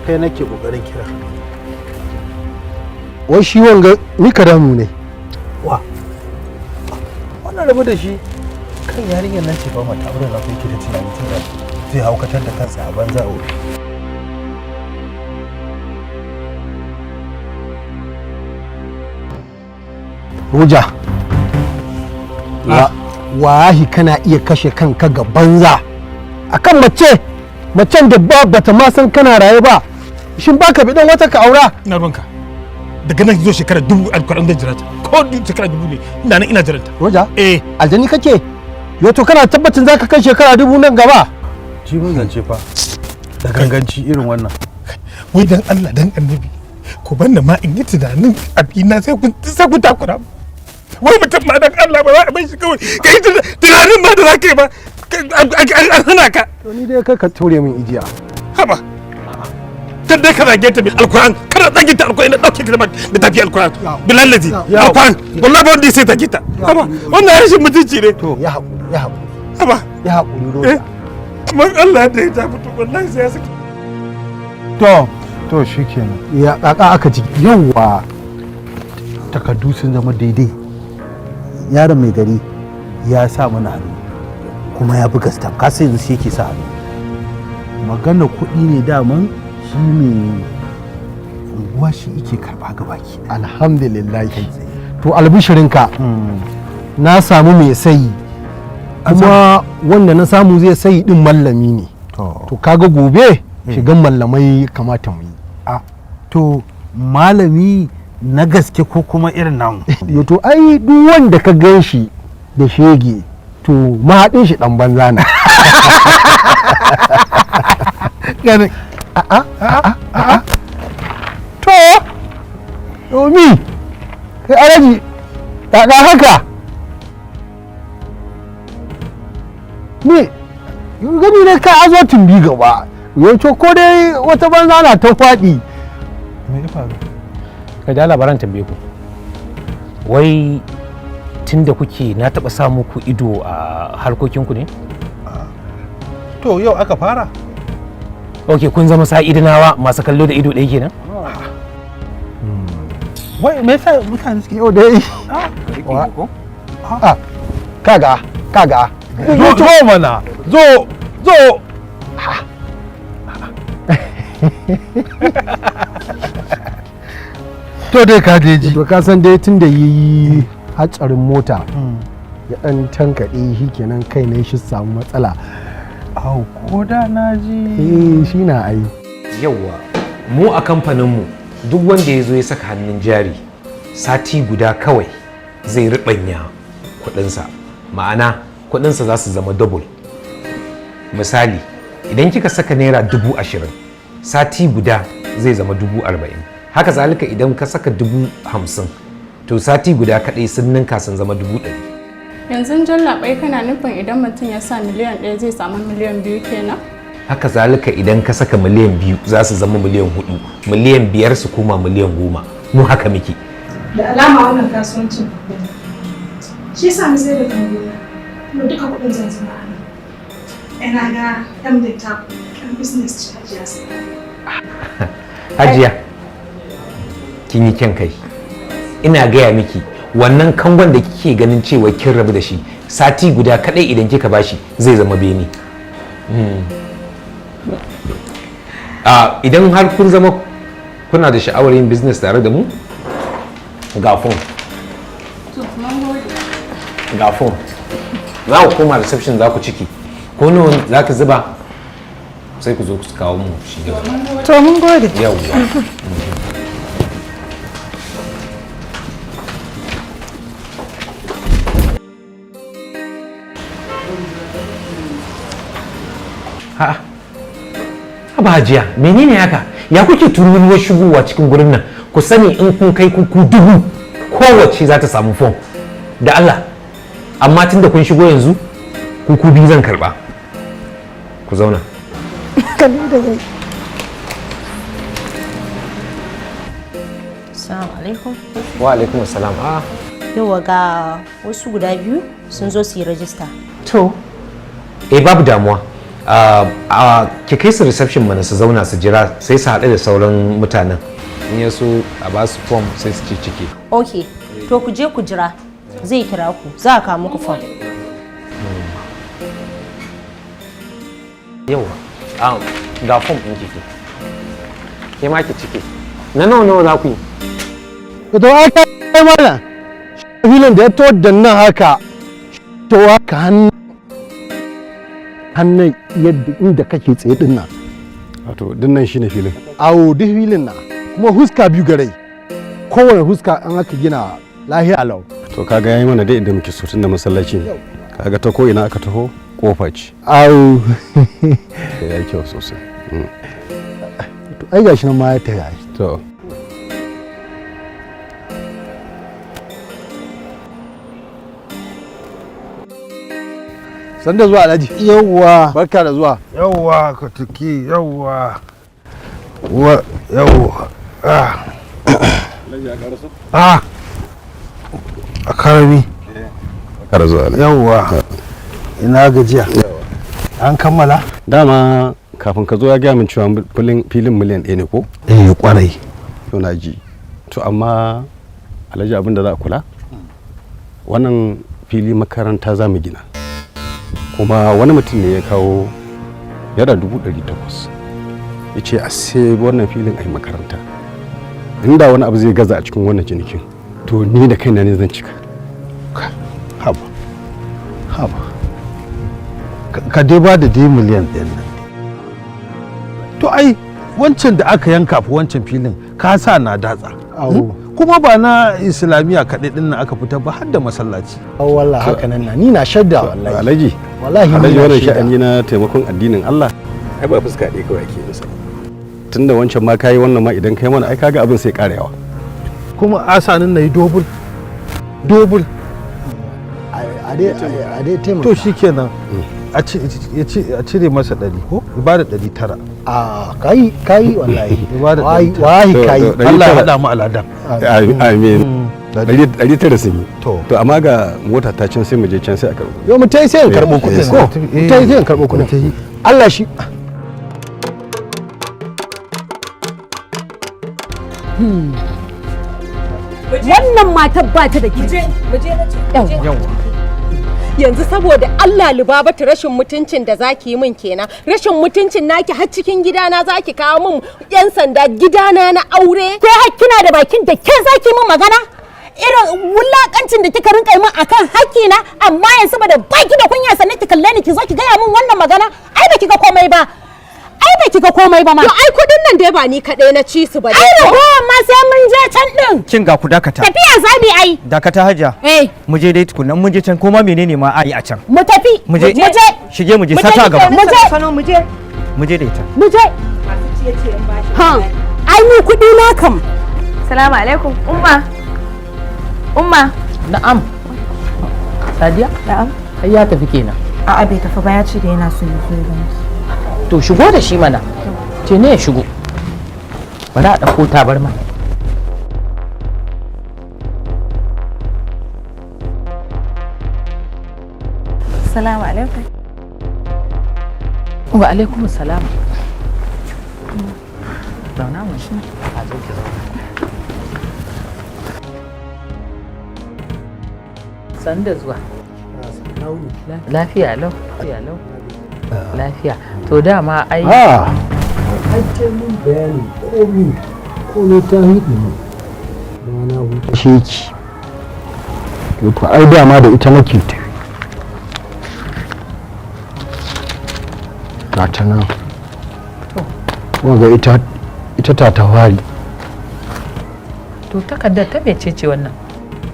Kai nake kokarin kira. Wai shi wanga ni ka damu ne? Wa wannan? Rabu da shi. Kan yarinyar nan ce fa, mata auren na yake da tunani tun da zai haukatar da kansa a banza a wuri. Roja, wahi kana iya kashe kanka ga banza akan mace, macen da ba bata ma san kana raye ba. Shin baka bi dan wata ka aura? Ina ruwanka? Daga nan zo shekara 1000, alkuran zan jira ta. Ko shekara 1000 ne, ina nan ina jiranta. Roja. Eh. Aljani kake yo? To kana tabbacin zaka kai shekara 1000 nan gaba? Ji mun zance fa da ganganci irin wannan. Wai dan Allah dan annabi ku banna ma in yi tunanin abina, sai kun takura mu. Wai mutum ma dan Allah ba za a bar shi kawai kai tunanin ma da za ka yi ba, an hana ka. To ni dai kai ka ture min ijiya. Haba, kan dai ka zage ta bil alquran, kana zage ta alquran, na dauke ka da tafi alquran, bilal lazi alquran, wallahi ba wanda sai zage ta. Haba, wannan rashin mutunci ne. To ya haƙuri, ya haƙuri. Haba. Ya haƙuri, Roja. Man Allah da ya ta fito, wallahi sai ya saki. To shikenan. Ya kaka aka ci yawa. Takardu sun zama daidai, yaron mai gari ya sa mana hannu kuma ya buga stamp. Ka sai yanzu shi yake sa hannu. Magana kuɗi ne, daman shi mai unguwa shi yake karɓa gabaki. Alhamdulillah. To albishirinka, na samu mai sayi, kuma wanda na samu zai sayi din mallami ne. To kaga gobe shigan mallamai kamata mu yi. A to, malami na gaske ko kuma irin namu? Yo, to ai duk wanda ka gan shi da shege, to mahaɗin shi ɗan banza na. A'a a'a a'a, to domin kai alaji kaka haka ne gani ne ka azo tumbi gaba yau. To ko dai wata banza na ta faɗi. Me ya faru? Ka da labaran tambaye ku, wai tun da kuke na taɓa sa muku ido a harkokinku ne? To yau aka fara? Ok, kun zama sa'idinawa masu kallo da ido ɗaya kenan. Wai me yasa mutane suke Yau dai a kaga kaga. Zo, zo mana, zo, zo. To dai ka je ji. To ka san dai tun da yi hatsarin mota ya dan tankaɗe shi kenan, kai ne shi samu matsala. Au, ko da na ji. Eh, shi na ai. Yauwa, mu a kamfaninmu duk wanda ya zo ya saka hannun jari, sati guda kawai zai riɓanya kuɗinsa, ma'ana kuɗinsa za su zama double. Misali, idan kika saka naira 20,000, sati guda zai zama 40,000. Haka zalika idan ka saka 50,000, to sati guda kaɗai sun ninka sun zama 100,000. Yanzu jallaɓai, kana nufin idan mutum ya sa miliyan 1 zai samu miliyan 2 kenan? Haka zalika idan ka saka miliyan 2, za su zama miliyan 4, miliyan 5 su koma miliyan 10. Mu haka muke. Da alama wannan kasuwancin babba ne. Shi yasa na sayar da kangona. Kuma duka kuɗin zan zuba a nan. Ina ga MD ta ɗan business ce, Hajiya sai. Hajiya, kin yi kyan kai. Ina gaya miki, wannan kangon da kike ganin cewa kin rabu da shi, sati guda kadai idan kika bashi zai zama bene. Idan har kun zama kuna da sha'awar yin business tare da mu, ga phone. To, mun gode. Ga phone, za ku koma reception, za ku ciki ko nawa za ka zuba, sai ku zo ku kawo mu shi gaba. To mun gode. Yawwa. A'a. Haba hajiya, menene haka? Ya kuke tururuwar shigowa cikin gurin nan? Ku sani in kun kai ku 1000, kowace za ta samu fom. Da Allah. Amma tun da kun shigo yanzu, ku biyu zan karba. Ku zauna. Kalli da zai. Assalamu alaikum. Wa alaikum assalam. Ah. Yauwa, ga wasu guda biyu sun zo su yi rajista. To. Eh, babu damuwa. Ki kai su reception mana su zauna su jira, sai su haɗu da sauran mutanen. In ya so a ba su form sai su ci ciki. Ok, to ku je ku jira, zai kira ku, za a kawo muku form. Yawa, ga form ɗin kike. Ke ma ki cike. Na nawa nawa za ku yi? To ai kai mana filin da ya to da nan haka, to haka hannun yadda inda kake tsaye din nan. Wato dinnan shine filin? Awo, duk filin na kuma huska biyu garai, kowane huska an aka gina lahiya lau. To kaga yayi mana dai inda muke so, tunda masallaci ne, kaga ta ko ina aka taho kofa ce. Awo. Ya yi kyau sosai. To ai gashi nan ma ya taya. To. Sanda zuwa, Alhaji. Yawwa. Barka da zuwa. Yawwa, ka tuki yawwa. Wa yawwa. Ah. Ah. A karami. Barka da zuwa, Alhaji. Yawwa. Ina gajiya. An kammala? Dama kafin ka zo ya gaya min cewa filin miliyan 1 ne ko? Eh, kwarai. To na ji. To amma Alhaji, abin da za a kula, wannan fili makaranta za mu gina, kuma wani mutum ne ya kawo naira 800,000 ya ce a sai wannan filin a yi makaranta. Inda wani abu zai gaza a cikin wannan cinikin, to ni da kaina ne zan cika. Haba. Haba. Ka dai ba da dai miliyan 1 nan. To ai wancan da aka yanka fa wancan filin ka sa na datsa. Awo. Kuma ba na Islamiyya kaɗai ɗin nan aka fitar ba, har da masallaci. Awo, wallahi haka nan na ni na shadda wallahi. Alhaji. Wallahi ni Alhaji, na wannan shaida. sha'ani na taimakon addinin Allah ai ba fuska ɗaya kawai ake yin sa. Tunda wancan ma kayi, wannan ma idan kai mana, ai kaga abin sai ƙara yawa. Kuma asanin na yi double. Double. A dai taimaka. To shikenan. A cire masa 100 ko? Ya bada 900. A kai kai wallahi. Ya bada Wallahi 900. wallahi kai. To, ɗari Allah ya tara. haɗa mu aladan. Amin. 900 sun yi. To. To amma ga mota ta can, sai mu je can sai a karɓo. Yau mu tai sai in karɓo kuɗin ko? Mu tai sai in karɓo kuɗin. Allah shi. Wannan matar ba ta da kirki. Yanzu saboda Allah, Lubabatu, rashin mutuncin da zaki yi min kenan. Rashin mutuncin naki har cikin gidana zaki kawo min yan sanda, gidana na aure. Ke har kina da bakin da ke zaki min magana? Irin wulakancin da kika rinka yi min akan hakkina, amma yanzu ba da baki da kunya sannan ki kalle ni ki zo ki gaya min wannan magana, ai ba ki ga komai ba. Ai ba ki ga komai ba ma. To ai kudin nan dai ba ni kadai na ci su ba dai. Ai ragowar ma sai mun je can din. Kin ga, ku dakata. Tafiya za mu yi ai. Dakata, Hajiya. Eh. Mu je dai tukunna, mun je can koma menene ma a yi a can. Mu tafi. Mu je. Mu je. Shige mu je, sata gaba. Mu je. Mu je. Mu je da ita. Mu je. Ha. Ai ni kudi na kam. Salamu alaikum, Umma. Umma. Na'am. Sadiya? Na'am. Ai ya tafi kenan. A'a, bai tafi ba, ya ce da yana so ya zo ya ganki. To shigo da shi mana. Ce ne ya shigo. Bari a ɗauko tabarma. Salamu alaikum. Wa alaikum salam. Zauna mu shi. A zo ki zauna. Sannu da zuwa. Lafiya lau. Lafiya lau. Lafiya. To dama ai. Ah. Ai ta mun bayani komi komi, ta hiɗi mu. Na huta sheki. To ai dama da ita nake tafi. Ga ta nan. Wanga ita ta ta fari. To takardar ta mece ce wannan?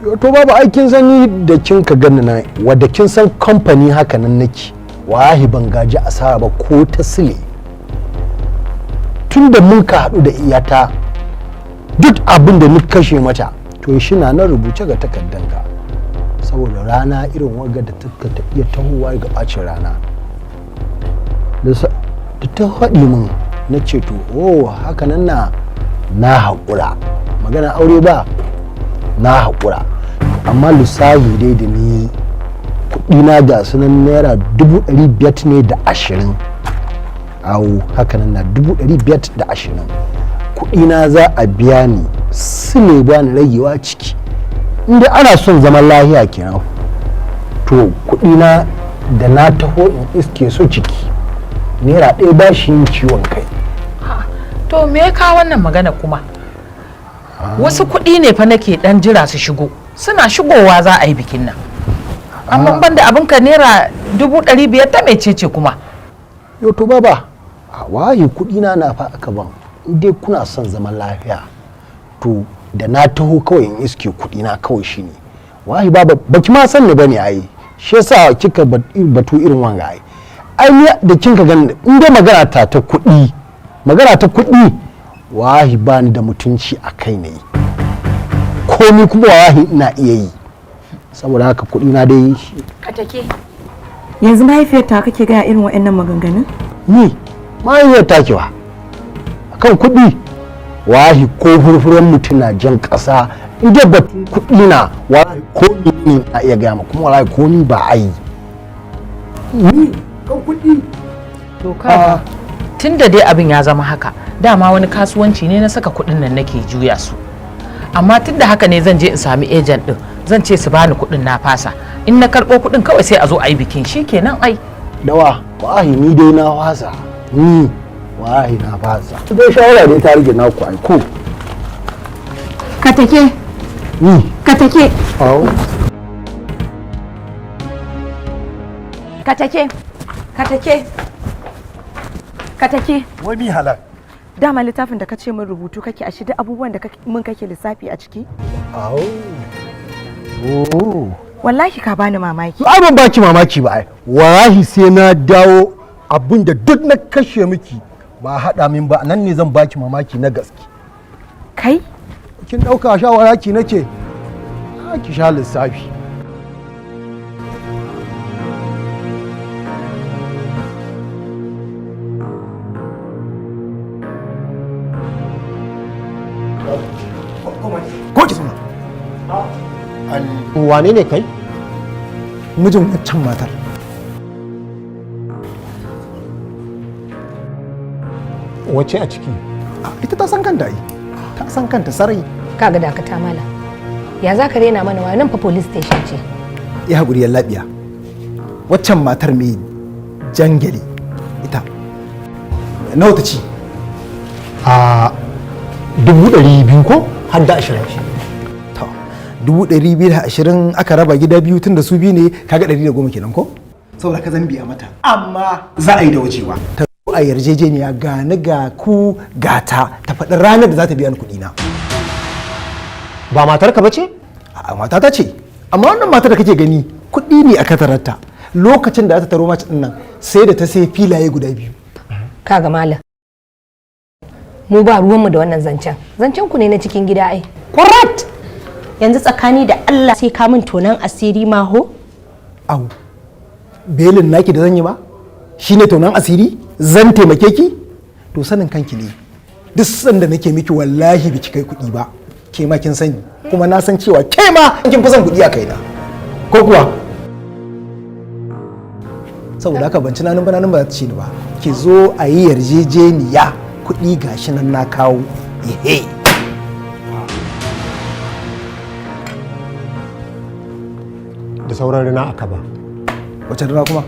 To babu aikin sani da kin ka gani na wadda kin san kamfani haka nan nake. Wallahi ban gaji asara ba ko ta sile. Tun da mun ka haɗu da iyata, duk abin da ni kashe mata to shi na nan rubuce ga takardan ga, saboda rana irin wagga da ta iya tahowa ga bacin rana da ta faɗi min, na ce to oh, haka nan na na haƙura, magana aure ba na haƙura. Amma lissafi dai da ni kuɗi na ga sunan naira 520,000. Awo, haka nan na 520,000 kuɗi na za a biya ni, su ne ba ni ragewa ciki. Inda ana son zaman lahiya kenan, to kuɗi na da na taho in iske su ciki, naira ɗaya ba shi yin ciwon kai. To me ya kawo wannan magana kuma? Wasu kuɗi ne fa nake dan jira su shigo, suna shigowa za a yi bikin nan. Amma ban da abinka, naira 500,000 ta mecece kuma? Yo, to baba, a waye kuɗi na na fa aka ban. In dai kuna son zaman lafiya, to da na taho kawai in iske kuɗi na kawai shine. Wahi baba, baki ma san ni bane ai, shi yasa kika batu irin wanga ai. Ai ni da kinka gani, in dai magana ta ta kuɗi, magana ta kuɗi, wahi ba ni da mutunci a kai ne, komi kuma wahi ina iya yi. Saboda haka kuɗi na dai. Ka take. Yanzu mahaifiyar ta kake gaya irin waɗannan maganganun? Ni mahaifiyar ta kewa akan kuɗi? Wahi ko furfuren mutum na jan ƙasa, in dai batun kuɗi na, wahi ko ni na iya gaya ma, kuma wallahi ko ni ba a yi ni kan kuɗi. To kaga, tun da dai abin ya zama haka, dama wani kasuwanci ne na saka kuɗin nan nake juya su. Amma tun da haka ne, zan je in sami agent din, zan ce su bani kuɗin, na fasa. In na karɓo kuɗin kawai sai a zo a yi bikin, shikenan ai. Dawa, wahi ni dai na fasa, ni wahi na fasa. Dai shawara dai ta rage naku ai ko. Ka take. Ni. Ka take. Au. Ka take. Ka take. Ka take. Wai mi halal? Dama littafin da ka ce min rubutu kake, a shida abubuwan da mun kake lissafi a ciki? Au. Oh. Wallahi ka bani mamaki. Ai ban baki mamaki ba ai. Wallahi sai na dawo, abin da duk na kashe miki ba haɗa min ba, nan ne zan baki mamaki na gaske. Kai? Kin ɗauka shawara ki nake? Ah, ki sha lissafi. Ko ki zauna. Wane ne kai? Mijin waccan matar. Wace a ciki? Ita ta san kanta ai. Ta san kanta sarai. Kaga, dakata mala. Ya za ka rena mana wa? Nan fa police station ce. Ya haƙuri yallaɓiya. Waccan matar mai jangale ita. Nawa ta ci? A 200,000 ko har da 20. 220,000 aka raba gida biyu, tun da su biyu ne, kaga 110 kenan ko? Saboda ka zan biya mata. Amma za a yi da wajewa. Ta zo a yarjejeniya, ga ni ga ku gata, ta faɗi ranar da za ta biya ni kuɗi na. Ba matarka ba ce? A'a, matata ce. Amma wannan matar da kake gani, kuɗi ne a katararta. Lokacin da za ta taro mace ɗin nan, sai da ta sai filaye guda biyu. Kaga malam. Mu ba ruwanmu da wannan zancen. Zancen ku ne na cikin gida ai. Correct! Yanzu tsakani da Allah sai ka min tonan asiri maho? Au. Belin naki da zan yi ma? Shine tonan asiri? Zan taimake ki? To sanin kanki ne. Duk sanda nake miki, wallahi biki kai kuɗi ba. Ke ma kin sani. Kuma na san cewa ke ma kin fi son kuɗi a kaina. Ko kuwa? Saboda haka ban ci nanin ba, nanin ba za ta ci ni ba. Ki zo a yi yarjejeniya, kuɗi gashi nan na kawo. Ehe. Da sauran rina aka ba. Wace rina kuma?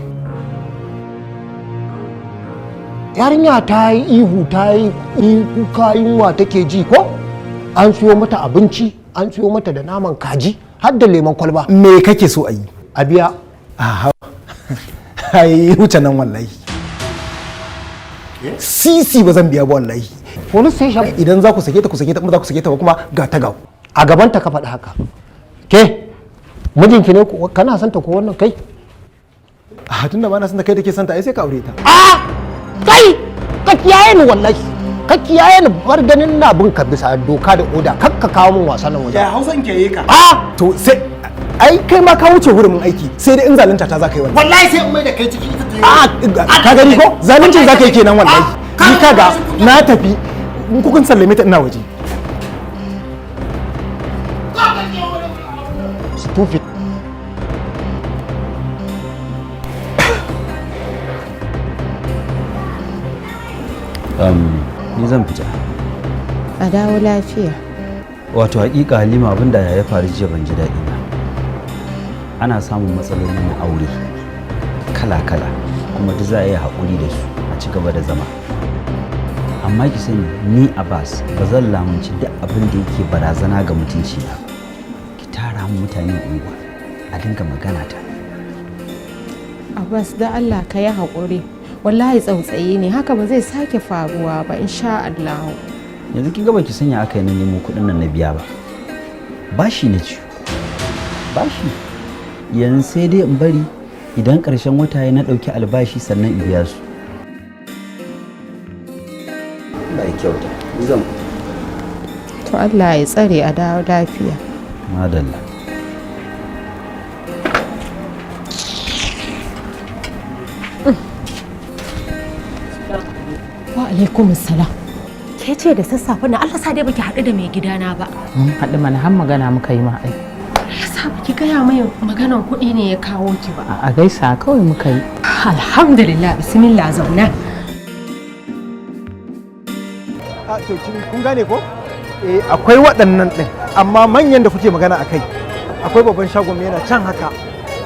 Yarinya ta yi ihu, ta yi kuka, yunwa take ji ko? An siyo mata abinci, an siyo mata da naman kaji, har da lemon kwalba. Me kake so a yi? A biya. Aha. Ai wuce nan wallahi. Sisi ba zan biya ba wallahi. Police station. Idan za ku sake ta, ku sake ta, kuma za ku sake ta ba kuma ga ta gawo. A gaban ta ka faɗi haka. Ke, mijinki ne ko kana son ta ko wannan kai? A tunda ba na son ta, kai take son ta ai, sai ka aure ta. A kai, ka kiyaye ni wallahi. Ka kiyaye ni, bar ganin na bin ka bisa doka da oda, kar ka kawo min wasan nan wajen. Ya Hausan ke yi ka? A to sai ai kai ma ka wuce hurumin aiki, sai dai in zalunta ta za ka yi wannan. Wallahi sai in mai da kai ciki ita ta yi. A ka gani ko zaluncin za ka yi kenan wallahi. Ni kaga na tafi, in kukan sallame ta ina waje. Stupid. Ni zan fita. A dawo lafiya. Wato hakika Halima, abin da ya faru jiya ban ji daɗi ba. Ana samun matsaloli na aure kala-kala, kuma duk za a iya haƙuri da su a ci gaba da zama. Amma ki sani, ni Abbas ba zan lamunci duk abin da yake barazana ga mutunci na ba. Ki tara mu mutane unguwa a dinga magana ta. Abbas, da Allah ka yi haƙuri. Wallahi tsautsayi ne, haka ba zai sake faruwa ba insha Allah. Yanzu kin ga baki sanya aka yi na nemo kuɗin nan na biya ba. Bashi na ciwo, bashi. Yanzu sai dai in bari idan ƙarshen wata ya na ɗauki albashi sannan in biya su. Allah ya kyauta, ni zan To Allah ya tsare, a dawo lafiya. Madalla. Wa alaikum salam. Ke ce da sassafe na? Allah sa dai baki haɗu da mai gidana ba. Mun haɗu mana, har magana muka yi ma ai. Ya sa baki gaya mai maganan kuɗi ne ya kawo ki ba? A gaisa kawai muka yi. Alhamdulillah, bismillah, zauna. A to kun gane ko? Eh, akwai waɗannan ɗin, amma manyan da kuke magana akai. Akwai babban shagon yana can haka.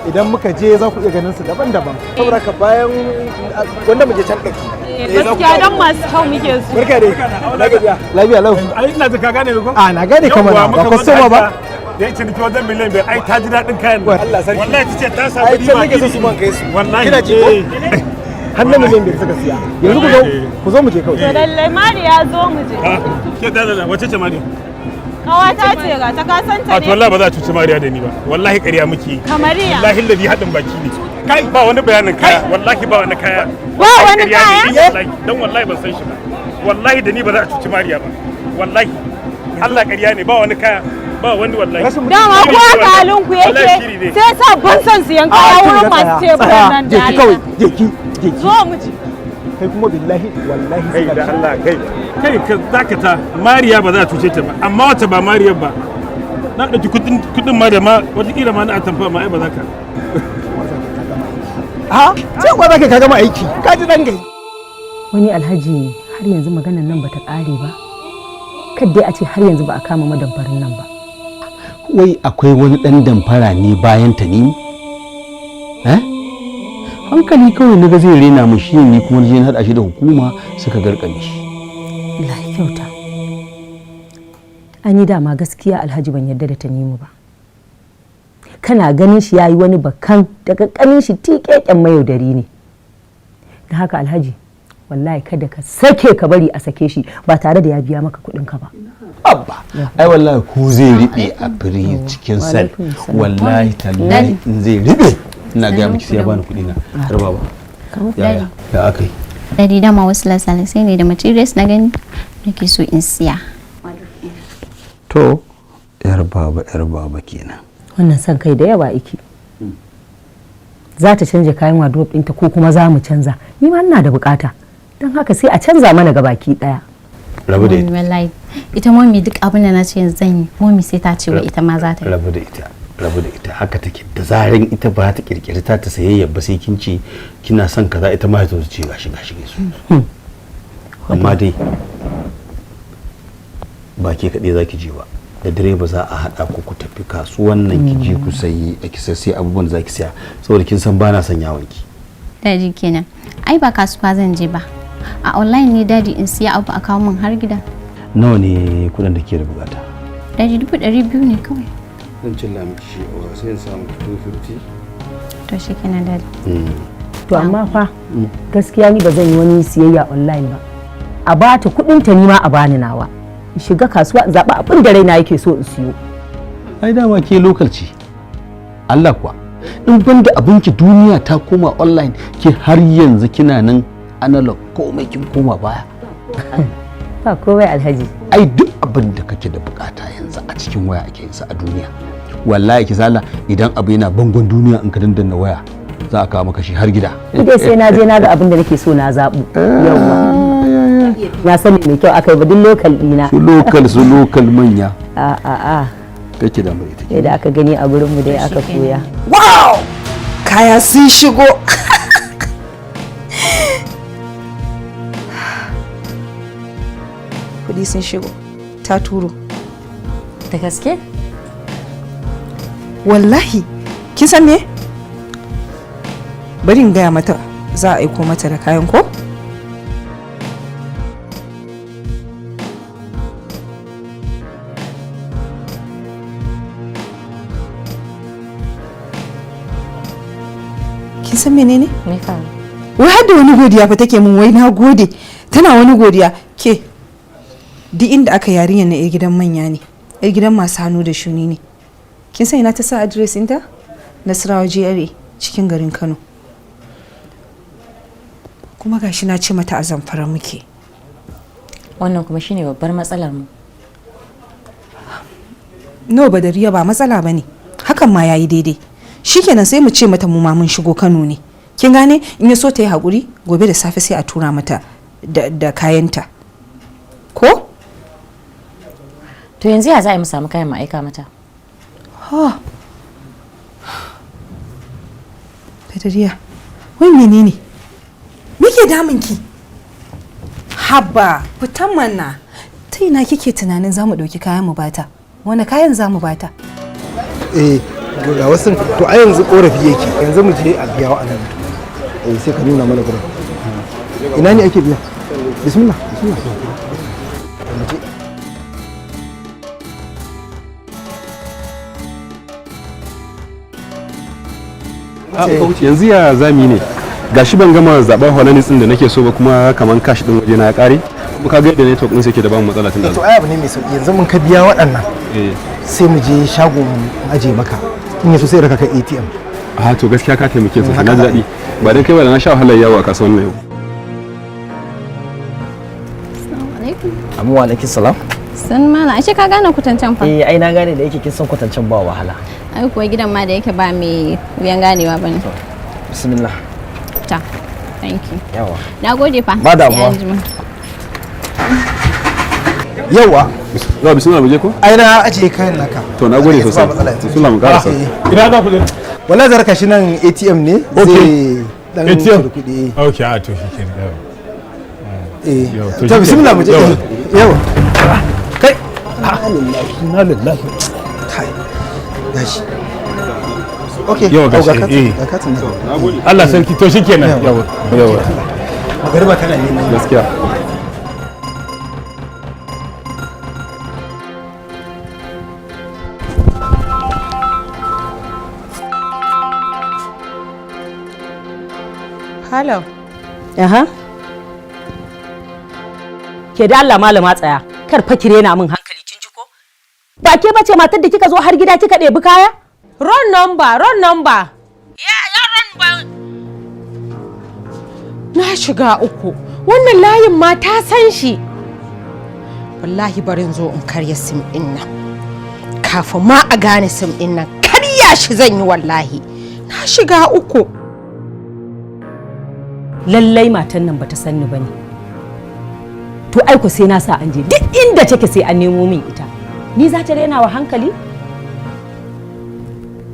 Idan muka je za ku iya ganin su daban-daban. Saboda haka bayan wanda mu je can ɗin. Gaskiya dan masu kyau muke su. Barka dai. Na gajiya. Lafiya lau. Ai ina ji ka gane ko? A na gane kamar ba kwastoma ba. Da ya ciniki wajen miliyan 5, ai ta ji daɗin kayan nan. Allah sarki. Wallahi ta ce ta samu Ai riba. can nake so su man kai su. Wallahi. Kina ji ko? Har na miliyan 5 suka siya. Yanzu ku zo, ku zo mu je kawai. To lallai Mariya, zo mu je. Ke da da wace ce Mariya? Kawata ce, ga ta, ka san ta A to ne. wallahi ba za a cuci Mariya da ni ba. Wallahi ƙarya muke yi. Kamariya. Wallahi ladi haɗin baki ne. Kai, ba wani bayanin kaya, wallahi ba wani kaya. Ba wani Ƙarya ne, kaya? wallahi dan wallahi ban san shi ba. Wallahi da ni ba za a cuci Mariya ba. Wallahi. Allah ƙarya ne, ba wani kaya. Ba wani, wallahi. Dama ko haka halin ku Wallahi yake, shiri ne. sai sa ban son siyan kaya wurin masu teburan nan Je da ki kawai, je ki, je ki. Zo mu je. Kai kuma billahi wallahi Kai da Allah, kai kai ka dakata. Mariya ba za a cuce ta ba, amma wata ba Mariya ba na ɗauki kuɗin kuɗin ma da ma wataƙila ma na atamfa ma ai ba za ka Ha? Sai kuwa za ka gama aiki. Ka ji dan gai. Wani Alhaji, har yanzu maganan nan bata ƙare ba. Kadai a ce har yanzu ba a kama madamfarin nan ba. Wai akwai wani ɗan damfara ne bayan ta ni? Eh, hankali kawai na ga zai rena mu shi ne, kuma je na haɗa shi da hukuma suka garkame shi. Allah ya kyauta. Ani dama gaskiya Alhaji ban yarda da Tanimu ba. Kana ganin shi yayi wani bakan, daga kanin shi tiƙeƙen mayaudari ne. Da haka Alhaji, wallahi kada ka sake ka bari a sake shi ba tare da ya biya maka kuɗin ka ba. Abba, ai wallahi ko zai riɓe a firi cikin sel, wallahi tallahi in zai riɓe, ina gaya miki sai ya bani kuɗi na. Har baba, yaya ya aka yi? Daddy, dama wasu lasalisai ne da materials na gani nake so in siya. To, yar baba, yar baba kenan. Wannan son kai da yawa iki. Za ta canja kayan wardrobe ɗinta ko kuma za mu canza? Ni ma ina da bukata, don haka sai a canza mana gabaki ɗaya. Rabu da ita. Wallahi ita mommy duk abin da na ce yanzu zan yi, mommy sai ta ce wai ita ma za ta yi. Rabu da ita, rabu da ita, haka take. Da zaran ita ba ta kirkiri ta ta sayayya ba, sai kin ce kina son kaza, ita ma ta ce gashi gashi gashi. Amma dai ba ke kaɗai za ki je ba, da direba za a haɗa ku ku tafi kasuwan nan, ki je ku sayi ki sai abubuwan da za ki siya, saboda kin san ba na son yawon ki. Daddy kenan. Ai ba kasuwa zan je ba. A online ne Daddy, in siya abu a kawo min har gida. Nawa ne kuɗin da ke da bukata? Daddy, 200,000 ne kawai. Zan cilla miki shi a sai in samu 250. To shikenan Daddy. To amma fa gaskiya ni ba zan yi wani siyayya online ba. A ba ta kuɗin ta, ni ma a bani nawa. In shiga kasuwa in zaɓi abin da raina yake so in siyo. Ai dama ke local ce. Allah kuwa, in banda abinki duniya ta koma online, ke har yanzu kina nan analog, komai kin koma baya. Ba komai Alhaji. Ai duk abin da kake da bukata yanzu a cikin waya ake yin sa a duniya. Wallahi ki sala, idan abu yana bangon duniya, in ka dandanna waya za a kawo maka shi har gida. Ni dai sai na je na ga abin da nake so na zaɓu. Yawwa. Na sani mai kyau aka yi ba, duk local ɗina. Su local, su local manya. A a a. Kake da mai ita. Yadda aka gani a gurin mu dai aka koya. Wow! Kaya sun shigo. Kuɗi sun shigo. Ta turo. Da gaske? Wallahi, kin san me? Bari in gaya mata za a aiko mata da kayan ko? Kin san menene? Me faru? Wai har da wani godiya fa take min, wai na gode. Tana wani godiya ke. Duk inda aka yarinyar na 'yar gidan manya ne, 'yar gidan masu hannu da shuni ne. Kin san ina ta sa address ɗinta? Nasarawa GRA cikin garin Kano. Kuma gashi na ce mata a Zamfara muke. Wannan kuma shine babbar matsalar mu. No, Badariya, ba matsala bane. Hakan ma yayi daidai. Shikenan, sai mu ce mata mu ma mun shigo Kano ne. Kin gane, in ya so ta yi haƙuri, gobe da safe sai a tura mata da kayanta. Ko? To yanzu ya za a yi mu samu kayan mu aika mata? Ha. Badariya, wai menene? Me ke damun ki? Haba, fitan mana. Ta ina kike tunanin za mu ɗauki kayan mu bata? Wani kayan za mu bata? Eh, ga wasu. To a yanzu korafi yake, yanzu mu je a biya wa'annan. Eh, sai ka nuna mana gurin ina ne ake biya. Bismillah, bismillah, mu je. Yanzu ya zami ne? Gashi ban gama zaben holanis din da nake so ba, kuma kaman cash din waje na ya kare, kuma ka ga yadda network din sai ke da ba mu matsala tun da To ai abu ne mai sauki, yanzu mun ka biya waɗannan, sai mu je shago mu aje maka, in yaso sai raka ka ATM. A to, gaskiya ka taimake sosai, na ji daɗi. Ba dan kai ba da na sha wahalar yawo a kasuwan nan yau. Assalamu alaikum. Amma wa alaikum salam. San mana, ashe ka gane kwatancen fa. Eh, ai na gane, da yake kin san kwatancen ba wahala. Ai kuwa gidan ma da yake ba mai wuyan ganewa bane. Bismillah. Ta. Thank you. Yawa. Na gode fa. Ba damuwa. Sai anjima. Yawa. Yawa, bismillah, mu je ko? Ai na ajiye kayan naka. To, na gode sosai. Ba matsala yanzu. Bismillah, mu karasa. Ina za ku je? Wallahi zarka shi nan ATM ne zai dan ATM? cire kuɗi. Okay, a to shikenan. Yawa. Eh. Yawa, To bismillah, mu je. Yawa. Yawa. Kai. Inna lillahi. Kai. Gashi. Okay. Yawa, gashi, Au, ga katin, eh. ga katin nan. Allah sarki, to shikenan. Yawa. Yawa. Magariba tana neman. Gaskiya. Hello. Aha. Ke da Allah malama tsaya, kar fa ki rena min hankali, kin ji ko? Ba ke bace matar da kika zo har gida kika ɗebi kaya? Wrong number, wrong number. Na shiga uku. Wannan layin ma ta san shi. Wallahi barin zo in karya sim ɗin nan. Kafin ma a gane sim ɗin nan, karya shi zan yi wallahi. Na shiga uku. Lallai matan nan bata san ni bane. To ai ko sai na sa an je duk inda take sai an nemo min ita. Ni za ta rena wa hankali?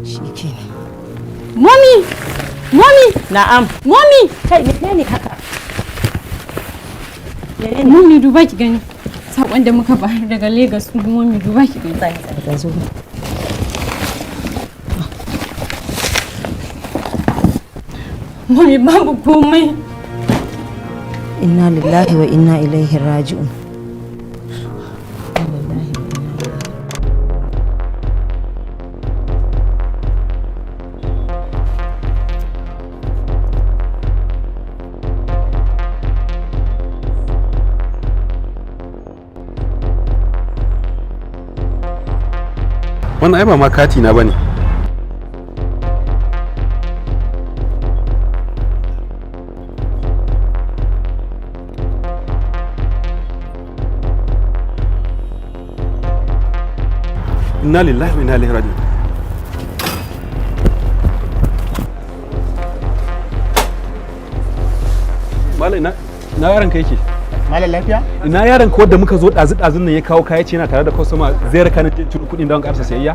Shikenan. Mommy! Mommy! Na'am. Mommy! Kai, menene haka? Mommy, duba ki gani. Sakon da muka bayar daga Lagos, Mommy, duba ki gani. Zo. Mommy, babu komai. Inna lillahi wa inna ilaihi raji'un. Wannan ai ba ma kati na bane. Inna lillahi wa inna ilaihi raji'un. Malam, ina yaron ka yake? Malam, lafiya? Ina yaron ka wanda muka zo ɗazu ɗazun nan ya kawo kaya, ce yana tare da customer, zai raka ni ciro kuɗin don karsa sayayya?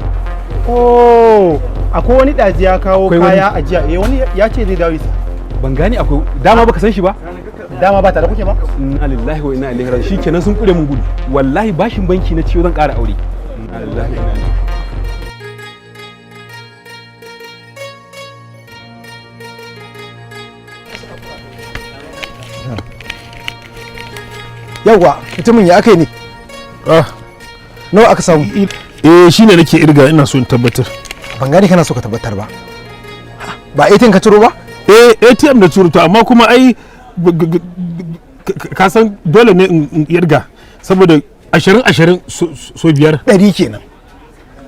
Oh, akwai wani ɗazi ya kawo Akwai wani? kaya a jiya. Eh, wani ya ce zai dawo isa. Ban gane, akwai dama baka san shi ba? Dama ba tare kuke ba? Inna lillahi wa inna ilaihi raji'un. Shikenan sun kure mun gudu. Wallahi bashin banki na ciwo zan ƙara aure. Inna lillahi wa inna ilaihi. Yawwa, mutumin ya aka yi ne? Nawa aka samu? Eh, shine nake irga, ina so in tabbatar. Ban gane kana so ka tabbatar ba. Ba ATM ka ciro ba? Eh, ATM da ciro to, amma kuma ai ka san dole ne in irga saboda 20 20 so 5. 100 kenan.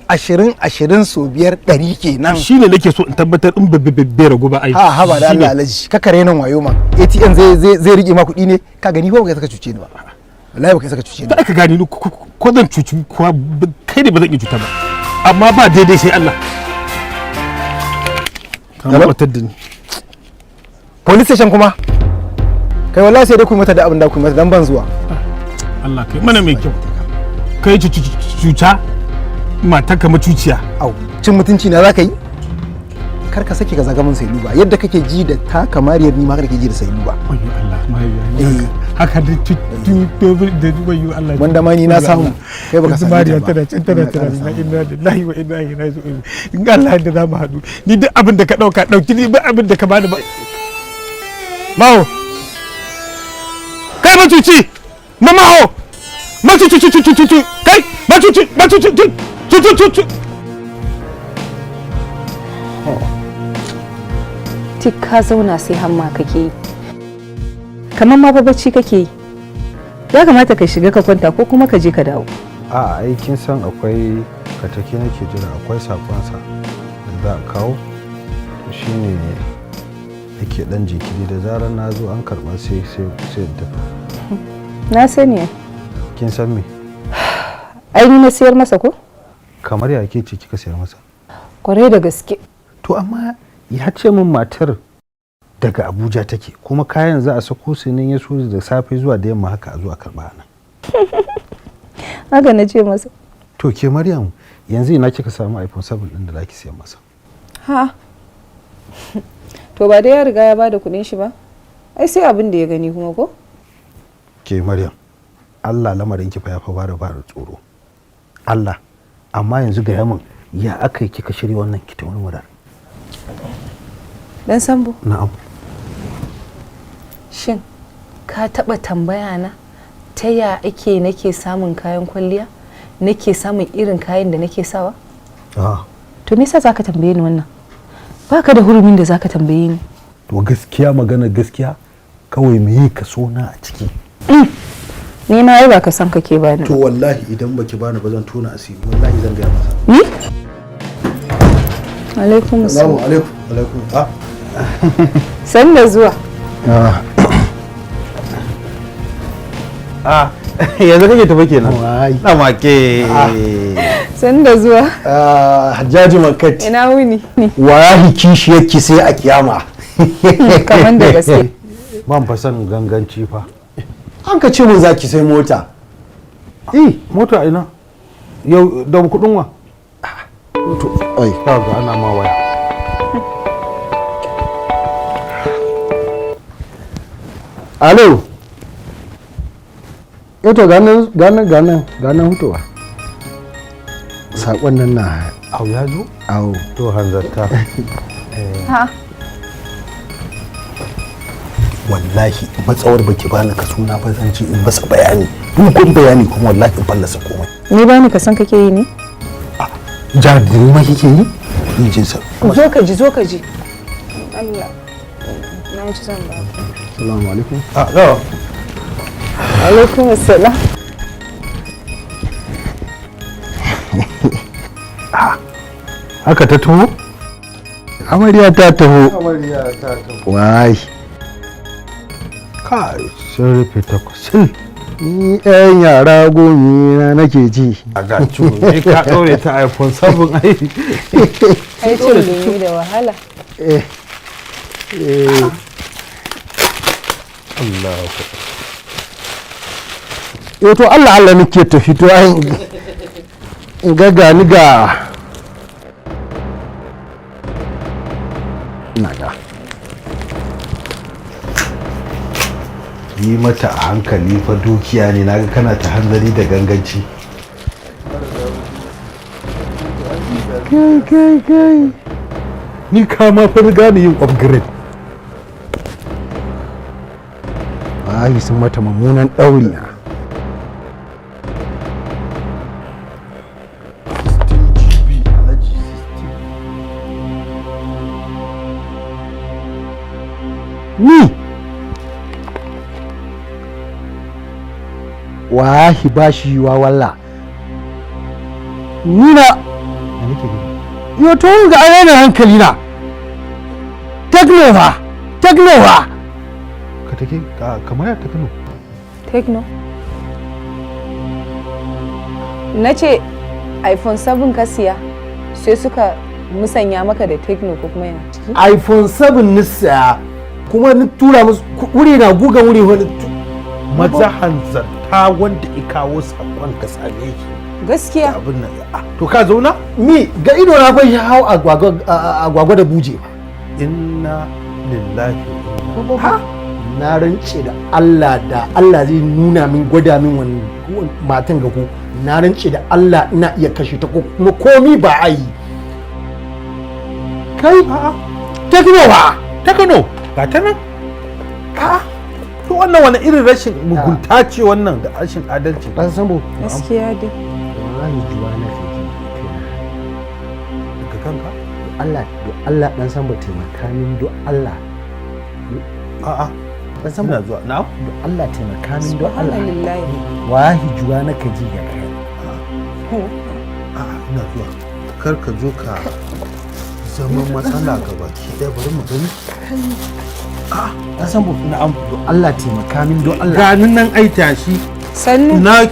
20 20 so 5 100 kenan. Shine nake so in tabbatar in bai ragu ba ai. Ha ha, ba da Allah alaji, ka kare nan wayo ma. ATM zai rike ma kuɗi ne? Ka gani ko baka saka cuce ni ba? Wallahi baka saka cuce ni. To aka gani ni ko zan cuci ko kai ne ba zan iya cuta ba. Amma ba daidai sai Allah. Ka mabatar da ni. Police station kuma? Kai wallahi sai dai ku mata da abin da ku mata dan ban zuwa. Allah kai mana mai kyau. Kai cuta matar ka macuciya. Au, cin mutunci na zaka yi? Kar ka sake ka zaga mun sai luba. Yadda kake ji da ta kamariyar ni ma kake ji da sai luba. Wayyo Allah, mahaifiya. Haka da da wayyo Allah. Wanda ma ni na samu. Kai baka sani Mariya tana can tana tunani na inna lillahi wa inna ilaihi raji'un. In Allah da za mu haɗu. Ni duk abin da ka ɗauka ɗauki, ni ba abin da ka bani ba. Maho. Kai macuci! Mamaho! Macuci cuci kai macuci macuci cuci cuci. Tik ka zauna sai hamma kake yi. Kamar ma fa bacci kake yi. Ya kamata ka shiga ka kwanta ko kuma ka je ka dawo. A ai kin san akwai katake nake jira, akwai sakonsa da za a kawo. To shine nake dan jinkiri, da zarar na zo an karba sai sai sai in tafi. Na sani. Kin san me? Ai ni na sayar masa ko? Kamar ya ke ce kika sayar masa? Kwarai da gaske. To amma ya ce min matar daga Abuja take, kuma kayan za a sako su ne ya so da safe zuwa da yamma haka a zo a karba nan. Haka na ce masa. To ke Maryam, yanzu ina kika samu iPhone 7 din da zaki siya masa? Ha. To ba dai ya riga ya bada kuɗin shi ba? Ai sai abin da ya gani kuma ko? Ke Maryam, Allah lamarin ki fa ya fa bada bada tsoro. Allah, amma yanzu ga yamin ya aka yi kika shirya wannan kita wani murar. Dan Sambo. Na'am. Shin ka taɓa tambaya na ta ya ake nake samun kayan kwalliya? Nake samun irin kayan da nake sawa? Ah. To me yasa zaka tambaye ni wannan? Baka da hurumin da zaka tambaye ni. To gaskiya, magana gaskiya kawai me yi kaso na a ciki. Ni ma ai ba ka san kake bani. To wallahi idan baki bani ba zan tona asiri, wallahi zan gaya masa. Ni? Alaikum assalam. Alaikum alaikum. Ah. San da zuwa. Ah, yanzu kake tafi kenan. Na make. San da zuwa. Ah, Hajjaji Mankat. Ina wuni. Wallahi kishiyarki sai a kiyama. Kaman da gaske. Ban fa san ganganci fa. An ka ce mun zaki sai mota. Eh, mota ina? Yau da kudin wa? To, ai, kaga ana ma waya. Alo. Eto ganan ganan ganan ganan hutowa. Sakon nan na au ya zo? Au. To hanzarta. Ha. Wallahi matsawar baki bani ka suna ba zan ci in masa bayani. Dogon bayani kuma wallahi in fallasa komai. Ni bani ka san kake yi ne? Ja da ni ma kike yi? Ni jin sa. Zo ka ji, zo ka ji. Allah. Na ci zan ba. Assalamu alaikum. Ah, no. Alaikum assalam. Haka ta taho? Amarya ta taho. Amarya ta taho. Wai. Kai, sun rufe ta kusil. Ni ɗayan yara gomi na nake ji. A ga ne ka ɗaure ta iPhone 7 ai. Ai cin lemu da wahala. Eh. Eh. Allahu. Eh to Allah Allah nake ta fito ai in ga gani ga ina ga. Yi mata a hankali fa, dukiya ne. Naga kana ta hanzari da ganganci. Kai kai kai, ni ka ma fa riga ni yin upgrade. Wallahi sun mata mummunan ɗauri na. GB Alhaji, 16. Ni wahi ba shi yiwa walla ni na Me nake gani? Yo, to ga ainihin hankali na. Techno fa, Techno fa. Ka take ka kamar ya Techno. Techno. Na ce iPhone 7 ka siya, sai suka musanya maka da Techno, ko kuma yana ciki? iPhone 7 ni saya, kuma ni tura musu wuri na gugan wuri wani. Maza hanzarta, wanda i kawo sakon ka same shi. Gaskiya. Abin nan, ah, to ka zauna. Ni ga ido na fa shi hau agwagwa agwagwa da buje. Inna lillahi. Ha, na rance da Allah, da Allah zai nuna min, gwada min wani matan ga ku, na rance da Allah ina iya kashe ta, ko kuma komi ba a yi. Kai, Techno ba. Techno ga ta nan. A to, wannan wani irin rashin mugunta ce wannan da rashin adalci? Dan sambo. Gaskiya dai. Wallahi juwa na kake. Daga kanka. Allah, do Allah dan sambo, taimaka min, do Allah. A'a. Dan sambo. Ina zuwa, na'am. Do Allah taimaka min, do Allah. Subhanallahi. Wahi juwa na kaji ga kai. A'a, ina zuwa, kar ka zo ka zama matsala ga baki ɗaya. Bari mu gani. Dan sambo. Na'am. Do Allah taimaka min, do Allah. Ganin nan, ai tashi. Sannu. Na.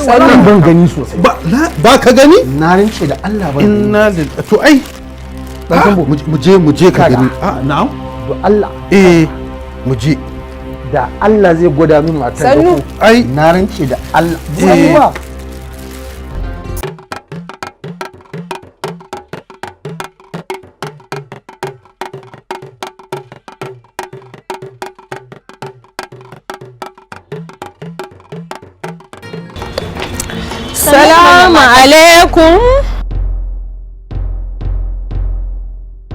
Wannan ban gani sosai. Ba ba ka gani? Na rance da Allah ban gani. Inna lillahi. To ai Dan sambo. Mu je, mu je ka Kaga. gani. A na'am. Do Allah. Eh, mu je. Da Allah zai gwada min matan da Sannu. ku. Ai na rance da Allah. Eh. Sannu ba. Salamu alaikum.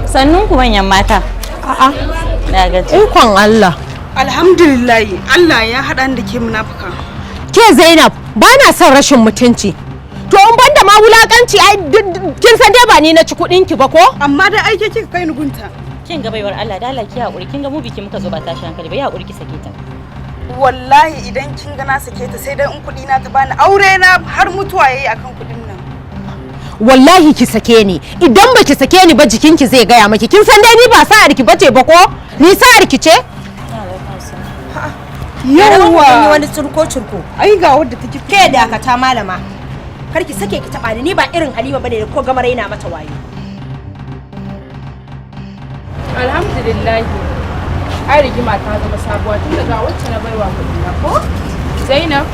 Sannun ku manyan mata. A'a. Na gaji. Ikon Allah. Alhamdulillah, Allah ya haɗa ni da ke munafuka. Ke Zainab, ba na son rashin mutunci. To in banda ma wulakanci, ai kin san dai ba ni na ci kuɗin ki ba ko? Amma dai ai ke kika kai ni gunta. Kin ga baiwar Allah, da Allah ki haƙuri. Kin ga mu biki muka zo, ba tashi hankali ba. Ya haƙuri ki sake ta. Wallahi idan kin ga na sake ta, sai dai in kuɗi na ta bani. Aure na har mutuwa yayi akan kuɗin nan. Wallahi ki sake ni. Idan ba ki sake ni ba, jikinki zai gaya maki. Kin san dai ni ba sa'ar ki bace ba ko? Ni sa'ar ki ce? Yawwa. Wani curko curko. Ai ga wadda take. Ke dakata malama. Kar ki sake ki taba ni, ni ba irin Halima bane da ko gama raina mata wayo. Alhamdulillah. Ai rigima ta zama sabuwa tun daga wacce na baiwa kuɗi na ko? Zainab,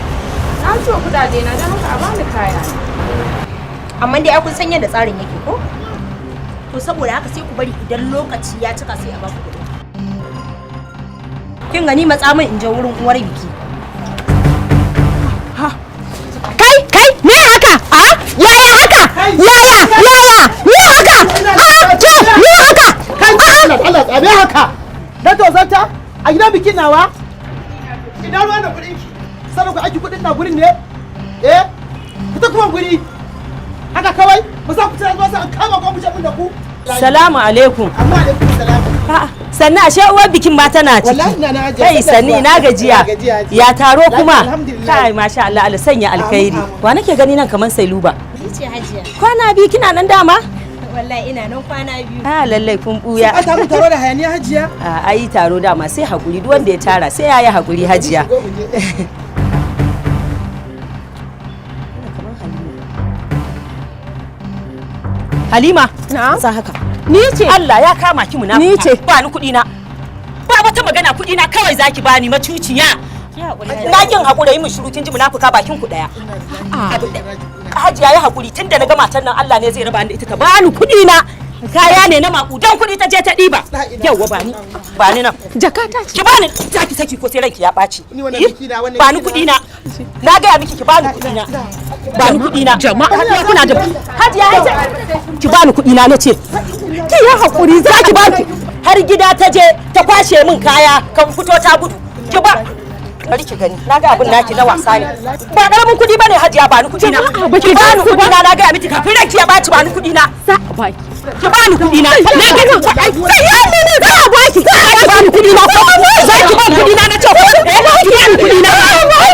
na ciwo kuɗaɗe na, don haka a bani kaya. Amma dai ai kun san yadda tsarin yake ko? To saboda haka sai ku bari idan lokaci ya cika sai a baku kuɗi. Kin gani, matsa min in je wurin uwar biki. Kai kai, me haka? A yaya haka? Yaya yaya me haka? A ke, me haka? Kai, Allah Allah, tsabe haka na tozarta a gidan bikin nawa. Ina ruwan da kuɗin ki? Saboda ku aiki kuɗin na gurin ne? Eh, fita kuma guri haka kawai ba za ku tsaya zuwa sai an kama ko mu je mun da ku. Salamu alaikum. Amma alaikum salam. Sannan ashe uwar bikin ma tana ciki. Wallahi na ajiya. Kai sanni, ina gajiya. Ina gajiya, hajiya. Ya taro kuma. Alhamdulillah. Kai masha Allah, Allah sanya alkhairi. Wa nake gani nan kaman Sailuba? Ni ce hajiya. Kwana biyu kina nan dama? Wallahi ina nan kwana biyu. Ah lallai kun buya. An samu taro da hayaniya, hajiya. A ai taro dama sai hakuri, duk wanda ya tara sai yayi hakuri, hajiya. Halima, Na'am. Sa haka. Ni ce. Allah ya kama ki munafuka. Ni ce. Ba ni kuɗi na. Ba wata magana, kuɗi na kawai zaki bani, macuciya. Na kin hakura, yi min shiru, kin ji munafuka, bakin ku daya. Hajiya ya hakuri, tunda na ga matan nan Allah ne zai raba ni da ita, ta bani kuɗi na. Kaya ne na makudan kuɗi ta je ta ɗiba. Yauwa, ba ni, ba ni nan. Jakata ce. Ki bani, za ki saki ko sai ranki ya ɓaci. Ni wannan biki na, wannan Ba ni biki kuɗi na. Na gaya miki ki bani kuɗi na. Ba ni kuɗi na. Jama'a. Hajiya, kuna da Hajiya, Hajiya, ki bani kuɗi na nace. Ki ya hakuri. Za ki bani har gida ta je ta kwashe min kaya kan fito ta gudu. Ki ba, bari ki gani, na ga abin naki na wasa ne, ba karamin kuɗi bane. Hajiya, ba ni kuɗi na. Jama'a, ba ki Ki bani gan su kuɗi na, na gaya miki kafin ranki ya ɓaci, ba ni kuɗi na. Za a baki. Ki bani kuɗi na. Na ga ni sai ya ne za a baki. Za ki bani kuɗi na ko za ki bani kuɗi na? Na ce ko ki bani kuɗi na.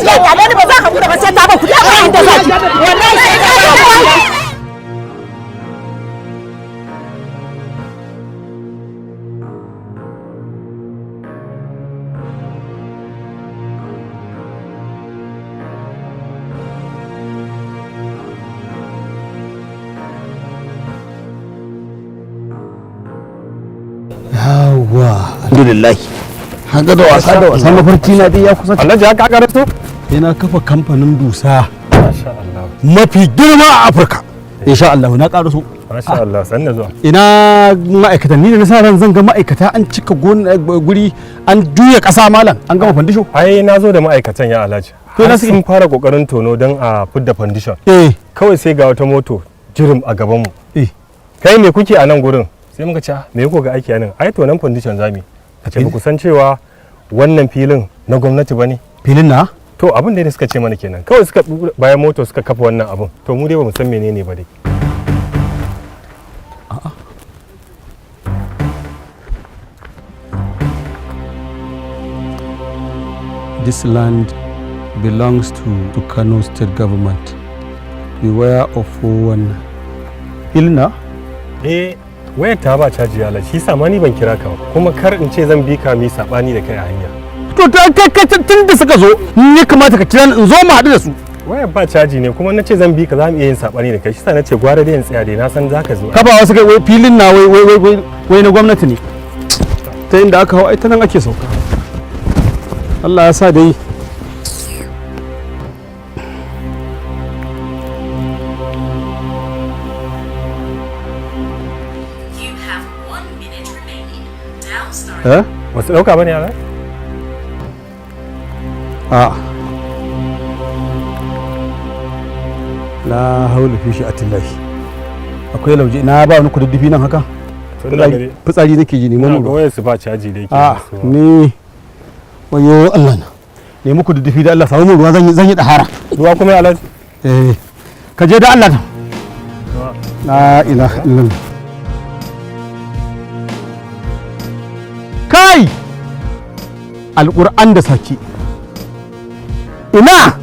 Ya kyale ni, ba za ka kuɗa ba sai ta ba kuɗi ba inda za ki, wallahi sai ta ba. Yawwa, alhamdulillah. Haka da wasa da wasa, mafarki na dai ya kusa. Alhaji, haka aka rato? Sai na kafa kamfanin dusa Masha Allah. mafi girma a Afirka. Insha Allah na ƙaraso. Masha Allah, sanna zuwa. Ina ma'aikatan? Ni da na sa ran zan ga ma'aikata an cika guri, an juya ƙasa, malam, an gama fandisho. Ai na zo da ma'aikatan, ya Alhaji. To, na Har sun fara kokarin tono don a fidda foundation. Kawai sai ga wata moto jirim a gaban mu. Kai, me kuke a nan gurin? Sai muka ce, "Ah, me kuka ga aiki a nan?" Ai tonon foundation zamu yi. Ka ce ba ku san cewa wannan filin na gwamnati bane. Filin na? To, abin da suka ce mana kenan. Kawai suka bayan moto suka kafa wannan abin. To, mu dai ba mu san menene ba dai. This land belongs to Kano State government. Beware of one. Filin na? Eh, wayar ta ba caji ya Alhaji. Shi sa ma ni ban kira ka ba. Kuma kar in ce zan bi ka mi sabani da kai a hanya. To, ta kai kai, tun da suka zo, ni ya kamata ka kira ni in zo mu haɗu da su. Wayar ba caji ne, kuma na ce zan bi ka za mu iya yin sabani da kai. Shi sa na ce gwara dai in tsaya dai, na san za ka zo. Kafa wasu kai, wai filin na wai wai wai wai na gwamnati ne. Ta inda aka hau ai ta nan ake sauka. Allah ya sa dai. Eh? Wasu ɗauka bane yara? A. La haula fi shi'atillahi. Akwai lauje na ba wani kududdufi nan haka? Fitsari nake ji, neman Ina mu. ga wayar su ba caji da yake. A ni wayo Allah na. Nemi kududdufi da Allah, samu mun ruwa, zan yi dahara. Ruwa kuma ya Alhaji? Eh. Ka je da Allah na. La ilaha illallah. Kai! Alƙur'an da saki. Ina!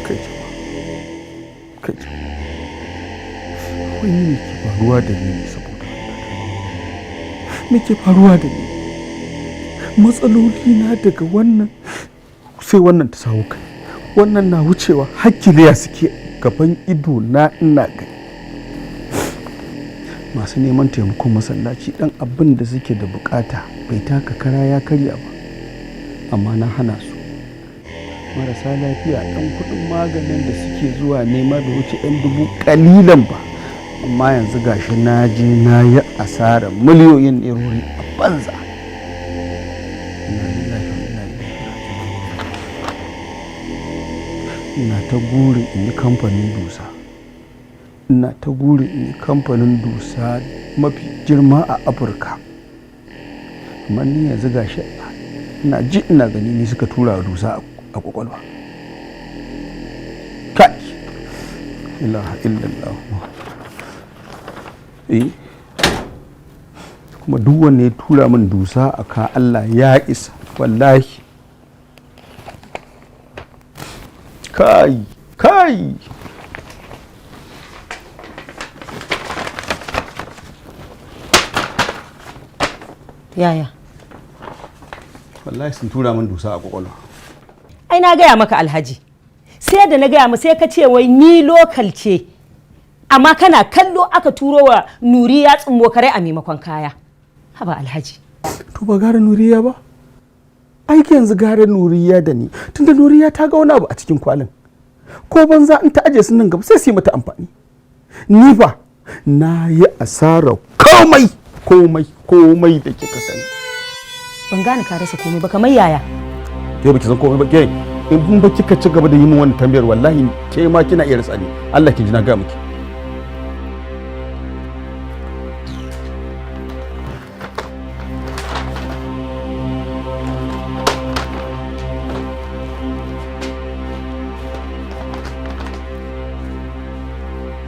Kai jama'a. Kai jama'a. Wai ni me ke faruwa da ni ne saboda Allah? Me ke faruwa da ni? Matsaloli na daga wannan sai wannan ta sawo kai. Wannan na wucewa hakkiliya suke gaban ido na ina gani. Masu neman taimakon masallaci, dan abin da suke da bukata bai taka kara ya karya ba, amma na hana su. Marasa lafiya, ɗan kuɗin maganin da suke zuwa nema bai wuce 'yan dubu ƙalilan ba, amma yanzu gashi na je na yi asarar miliyoyin nerori a banza. Inna lillahi wa inna ilaihi raji'un. Ina ta gurin in yi kamfanin dusa, ina ta gurin in yi kamfanin dusa mafi girma a Afirka, amma ni yanzu gashi ina ji ina gani ni suka tura dusa a kwakwalwa. Kai, ilaha illallah. Eh, kuma duk wanda ya tura min dusa a ka, Allah ya isa wallahi. Kai, kai. Yaya? Wallahi sun tura min dusa a kwakwalwa. Ai na gaya maka, Alhaji. Sai da na gaya mu sai ka ce wai ni local ce. Amma kana kallo aka turo wa Nuriya tsummo kare a maimakon kaya. Haba Alhaji. To ba gara Nuriya ba? Aiki yanzu gara Nuriya da ni, tunda Nuriya ta ga wani abu a cikin kwalin. Ko banza in ta aje su nan gaba sai su yi mata amfani. Ni fa na yi asarar komai, komai, komai da kika sani. Ban gane ka rasa komai ba, kamar yaya? Ke baki san komai ba ke. In ba kika ci gaba da yi min wannan tambayar, wallahi ke ma kina iya rasa ni. Allah ki ji na ga miki.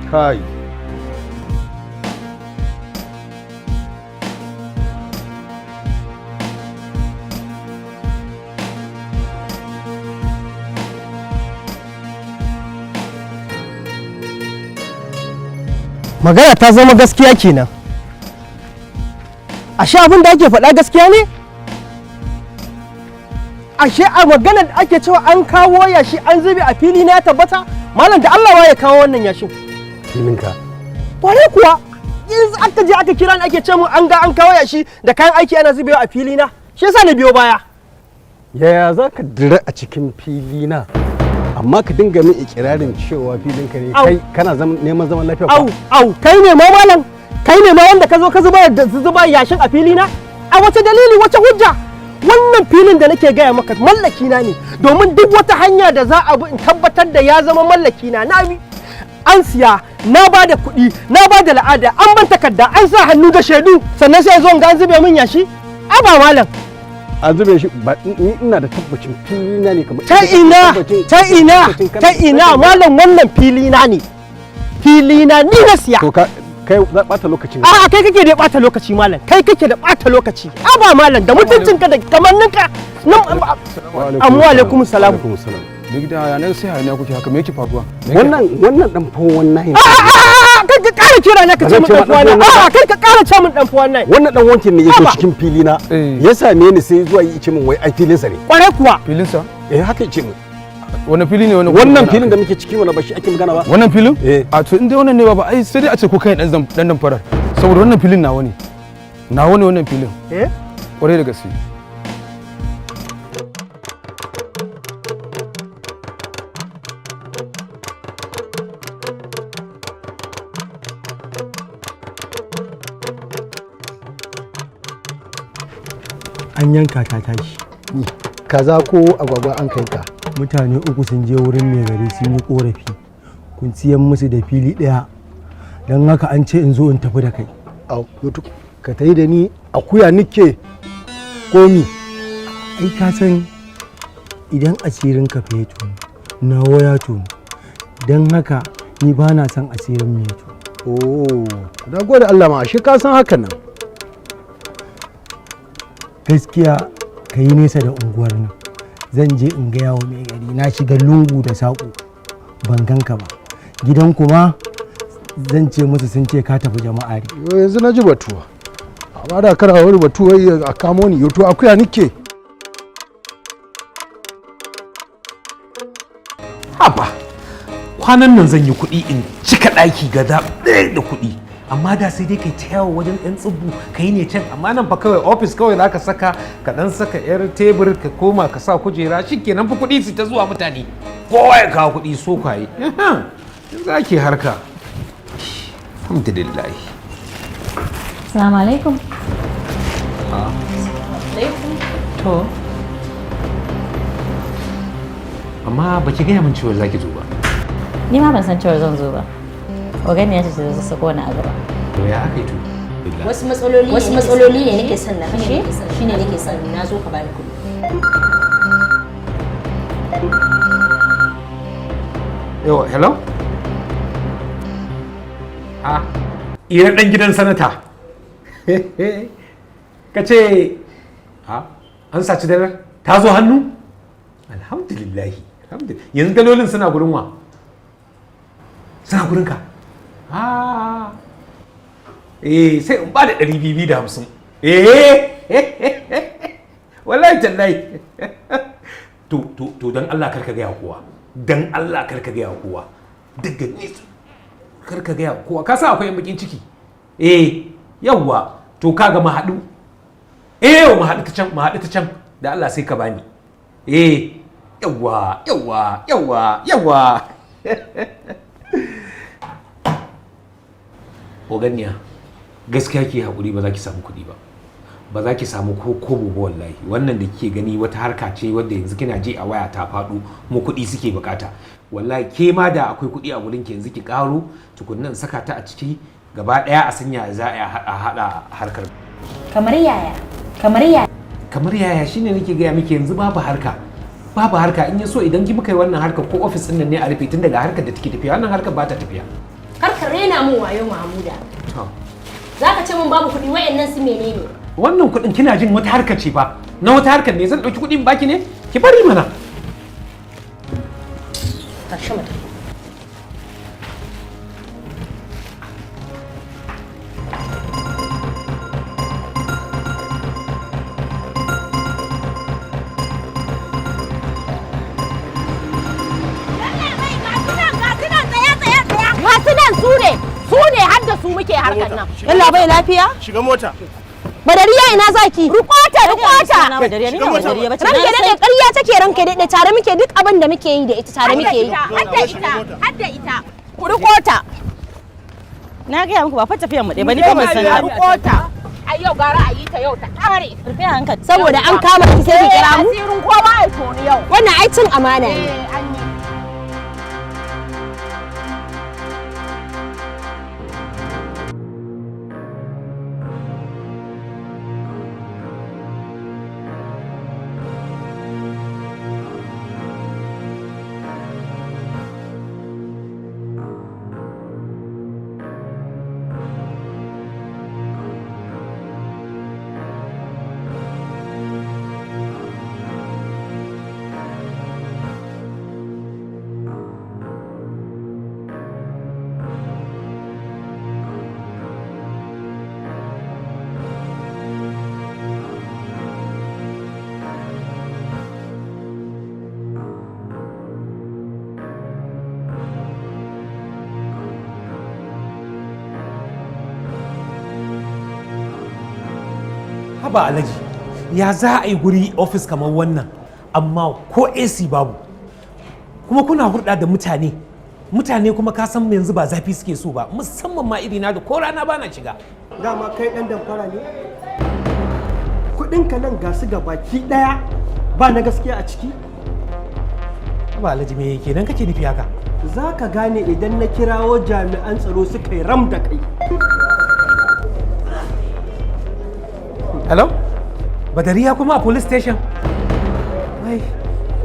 Kai. Magana ta zama gaskiya kenan. Ashe abin da ake faɗa gaskiya ne? Ashe a maganar da ake cewa an kawo yashi an zube a fili na ya tabbata? Malam, da Allah ya kawo wannan yashin? Filinka? Kwarai kuwa, yanzu aka je aka kira ni ake ce mun an ga an kawo yashi da kayan aiki ana zubewa a fili na, shi yasa na biyo baya. Yaya za ka dira a cikin fili na amma ka dinga min ikirarin cewa filinka ne? Kai kana neman zaman lafiya? Au au, kai ne ma malam, kai ne ma wanda ka zo ka zuba da zuba yashin a fili na? A wace dalili, wace hujja? Wannan filin da nake gaya maka mallaki na ne, domin duk wata hanya da za a bi in tabbatar da ya zama mallaki na, na bi. An siya, na ba da kuɗi, na ba da la'ada, an ban takarda, an sa hannu da shaidu, sannan sai zo in ga an zube min yashi? Aba malam. An zube shi ba, ni ina da tabbacin fili na ne kamar Ta ina, ta ina, ta ina malam, wannan fili na ne, fili na ni na siya. To ka kai za bata lokacin. A'a, kai kake da bata lokaci malam, kai kake da bata lokaci. Aba malam, da mutuncinka da kamanninka nan. Amma alaikum salam. Alaikum salam. Mai gida, yanar sai hayaniya kuke haka, me yake faruwa? Wannan dan fon wannan. A'a, kai ka ƙara kira na ka ce min dan fuwa nan. A'a, kai ka ƙara ce min dan fuwa nan. Wannan dan wankin ne yake cikin fili na. Ya same ni sai zuwa yi ce min wai ai filinsa ne. Kwarai kuwa. Filinsa? Eh, haka ya ce min. Wannan fili ne wannan? Wannan filin da muke ciki wannan ba shi ake magana ba. Wannan filin? Eh. A to in dai wannan ne baba, ai sai dai a ce ko kai dan dan farar. Saboda wannan filin nawa ne. Nawa ne wannan filin. Eh? Kwarai da gaske. An yanka ta tashi. Kaza ko agwagwa an kai ka? Mutane uku sun je wurin mai gari sun yi korafi kun siyan musu da fili ɗaya, don haka an ce in zo in tafi da kai. Au, mutu ka tayi da ni, akuya nike komi? Ai ka san idan asirin ka fa ya tono, nawa ya tono, don haka ni ba na son asirin mai tono. Oh, na gode Allah ma, ashe ka san haka nan. Gaskiya ka yi nesa da unguwar nan. Zan je in gaya wa mai gari na shiga lungu da saƙo ban ganka ba. Gidan kuma zan ce musu sun ce ka tafi jama'a ne. Yo, yanzu na ji batuwa, amma da kana wani batu wai a kamo ni. Yo, to akuya nike? Haba, kwanan nan zan yi kuɗi in cika ɗaki gada ɗaya da kuɗi. Amma da sai dai kai ta yawo wajen yan tsibbu kai ne can, amma nan fa kawai office kawai za ka saka, ka dan saka yar tebur, ka koma ka sa kujera, shikenan fa kuɗi su ta zuwa, mutane kowa ya kawo kuɗi so kwaye yanzu ake harka, alhamdulillah. Assalamu alaikum. To, amma baki gaya min cewa zaki zo ba. Ni ma ban san cewa zan zo ba. Ogan ya ce ta zo sako ni a gaba. To ya aka yi to? Wasu matsaloli wasu matsaloli ne nake son na kashe, shine nake son na zo ka bani kuɗi. Yawa, hello? Ah, ira dan gidan sanata. Ka ce, ha, an saci dalar? Ta zo hannu? Alhamdulillah, alhamdulillah. Yanzu dalolin suna gurin wa? Suna gurin ka? Ah, eh, sai in ba da 250. Eh, wallahi tallahi. To, don Allah karka gaya kowa. Don Allah karka gaya kowa. Daga nesa. Kar ka gaya kowa, ka sa akwai yan bakin ciki. Eh, yawwa, to kaga mu haɗu. Eh, mu haɗu ta can, mu haɗu ta can. Da Allah sai ka bani. Eh, yawwa, yawwa, yawwa, yawwa. Oganniya, gaskiya ki haƙuri, ba za ki samu kuɗi ba. Ba za ki samu ko kobo ba wallahi. Wannan da kike gani wata harka ce wadda yanzu kina ji a waya ta faɗo, mu kuɗi suke bukata. Wallahi ke ma da akwai kuɗi a wurin ki yanzu ki ƙaro tukunnan saka ta a ciki gaba ɗaya a sanya za a haɗa harkar. Kamar yaya? Kamar yaya? Kamar yaya shine nake gaya miki, yanzu babu harka. Babu harka. In ya so idan ki muka yi wannan harkar, ko ofis ɗin nan ne a rufe, tun daga harkar da take tafiya, wannan harkar ba ta tafiya. Kar ka rena mun wayo, Mahmuda. To. Za ka ce mun babu kuɗi, wayannan su menene? Wannan kuɗin kina jin wata harka ce fa. Na wata harkar ne zan ɗauki kuɗin baki ne? Ki bari mana. Tashi mu tafi. Masu nan su ne, su ne har da su muke harkar nan. Yalla bai, lafiya? Shiga mota. Badariya, ina zaki? Rukota, rukota. Badariya, ni ba Badariya bace. Ranke daɗe, ƙarya take, ranke daɗe, tare muke duk abin da muke yi da ita, tare muke yi. Hadda ita, hadda ita. Ku rukota. Na gaya muku ba fa tafiyan mu ɗaya ba, ni fa ban san Ku rukota. Ai yau gara a yi ta yau ta ƙare. Rufe hankali. Saboda an kama ki sai ki kira mu. Asirin kowa ya toni yau. Wannan ai cin amana ne. Eh, an yi. Haba Alhaji, ya za a yi guri ofis kamar wannan amma ko AC babu, kuma kuna hurɗa da mutane, mutane kuma ka san yanzu ba zafi suke so ba, musamman ma irina da ko rana bana shiga. Dama kai ɗan damfara ne? Kuɗinka nan ga su ga baki ɗaya ba na gaskiya a ciki? Haba Alhaji, me kenan kake nufi haka? Za ka gane idan na kirawo jami'an tsaro suka yi ram da kai. Hello, Badariya kuma a police station? Ai,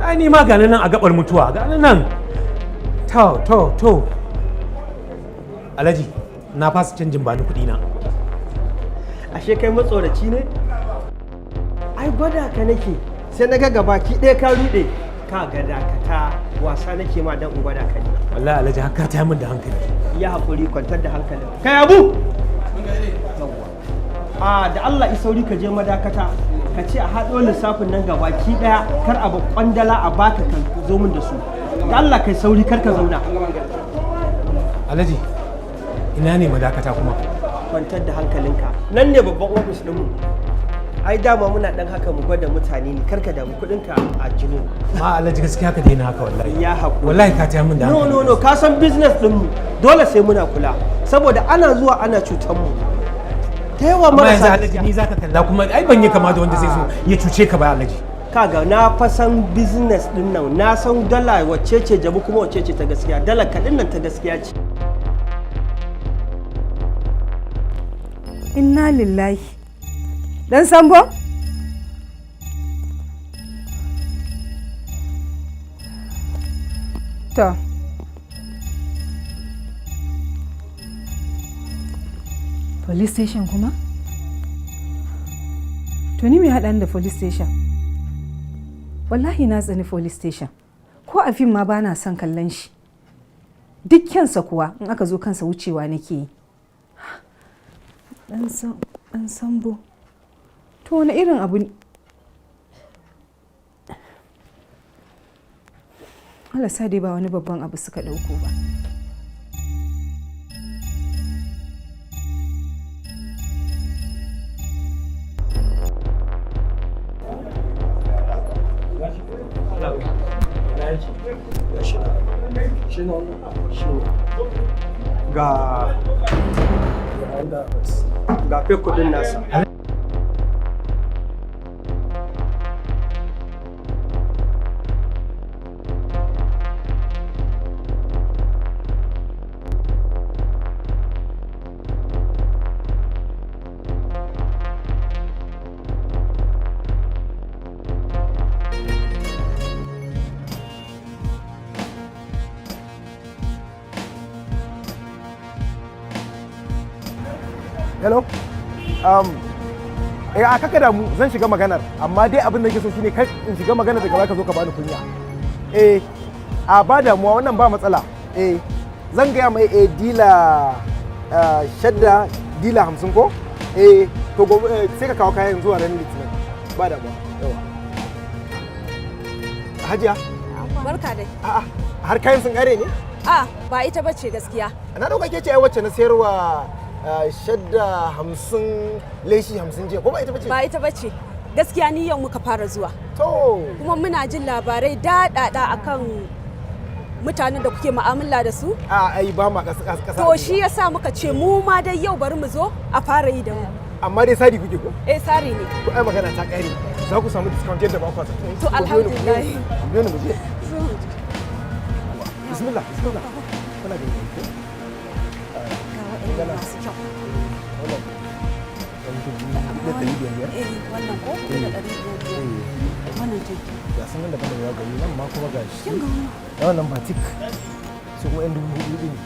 ai ni ma gani nan a gabar mutuwa, gani nan. To, to, to. Alhaji, na fasa canjin, bani kuɗi na. Ashe kai matsoraci ne? Ai gwada ka nake, sai na ga gabaki ɗaya ka ruɗe. Ka ga dakata, wasa nake ma dan in gwada ka ne. Wallahi Alhaji har ka tayar min da hankali. Ya haƙuri, kwantar da hankalin. Kai Abu! Yawwa. A da Allah i sauri ka je madakata ka ce a haɗo lissafin nan gabaki ɗaya, kar a ba kwandala a baka, ka zo min da su. Da Allah kai sauri, kar ka zauna. Alhaji, ina ne madakata kuma? Kwantar da hankalinka, nan ne babban ofis ɗinmu. Ai dama muna ɗan haka mu gwada mutane ne, kar ka damu, kuɗinka a jino. Ma Alhaji, gaskiya ka daina haka wallahi. Ya haƙuri. Wallahi ka tayar min da No. hankali. No, no, ka san business ɗinmu dole sai muna kula, saboda ana zuwa ana cutar mu da yawa Amma yanzu marasa. Alhaji, ni zaka kalla kuma, ai ban yi kama da wanda zai zo ya cuce ka ba, Alhaji. Kaga na fa san business din nan, na san dala wacce ce jabu kuma wacce ce ta gaskiya. Dala kaɗin nan ta gaskiya ce. Inna lillahi. Dan Sambo? To. Police station kuma? To ni me haɗa ni da police station? Wallahi na tsani police station. Ko a fim ma ba na son kallon shi. Duk kyansa kuwa in aka zo kansa wucewa nake yi. Dan Sambo. To wani irin abu ne? Allah sa dai ba wani babban abu suka ɗauko ba. Shi ne wannan, shi ne. Ga fake kudin nasa. Hello. A kaka damu, zan shiga maganar, amma dai abin da nake so shine kai in shiga maganar daga baya ka zo ka bani kunya. A ba damuwa, wannan ba matsala. Zan gaya mai dila shadda dila 50 ko? To gobe sai ka kawo kayan zuwa ran Litinin. Ba damuwa. Yawa. Hajiya. Barka dai. A'a, har kayan sun kare ne? A ba ita bace gaskiya. Na dauka ke ce ai wacce na sayarwa shadda 50 leshi 50 jiya, ko ba ita bace? Ba ita bace. Gaskiya ni yau muka fara zuwa. To. Kuma muna jin labarai daɗaɗa akan mutanen da kuke mu'amala da su. A ai ba ma kasa kasa. To shi yasa muka ce mu ma dai yau bari mu zo a fara yi da mu. Amma dai sari kuke ko? Eh, sari ne. To ai magana ta kare. Za ku samu discount yadda ba ku zato. To alhamdulillah. Biyo ni mu je. Bismillah, bismillah. Kuna gani ko? Ga masu kyau. Wannan. 1500. Wannan ko? 500. Wannan ce. Ga sunan daban da yawa gari nan ma kuma ga shi. Wannan batik. Su kuma 4,000 ne.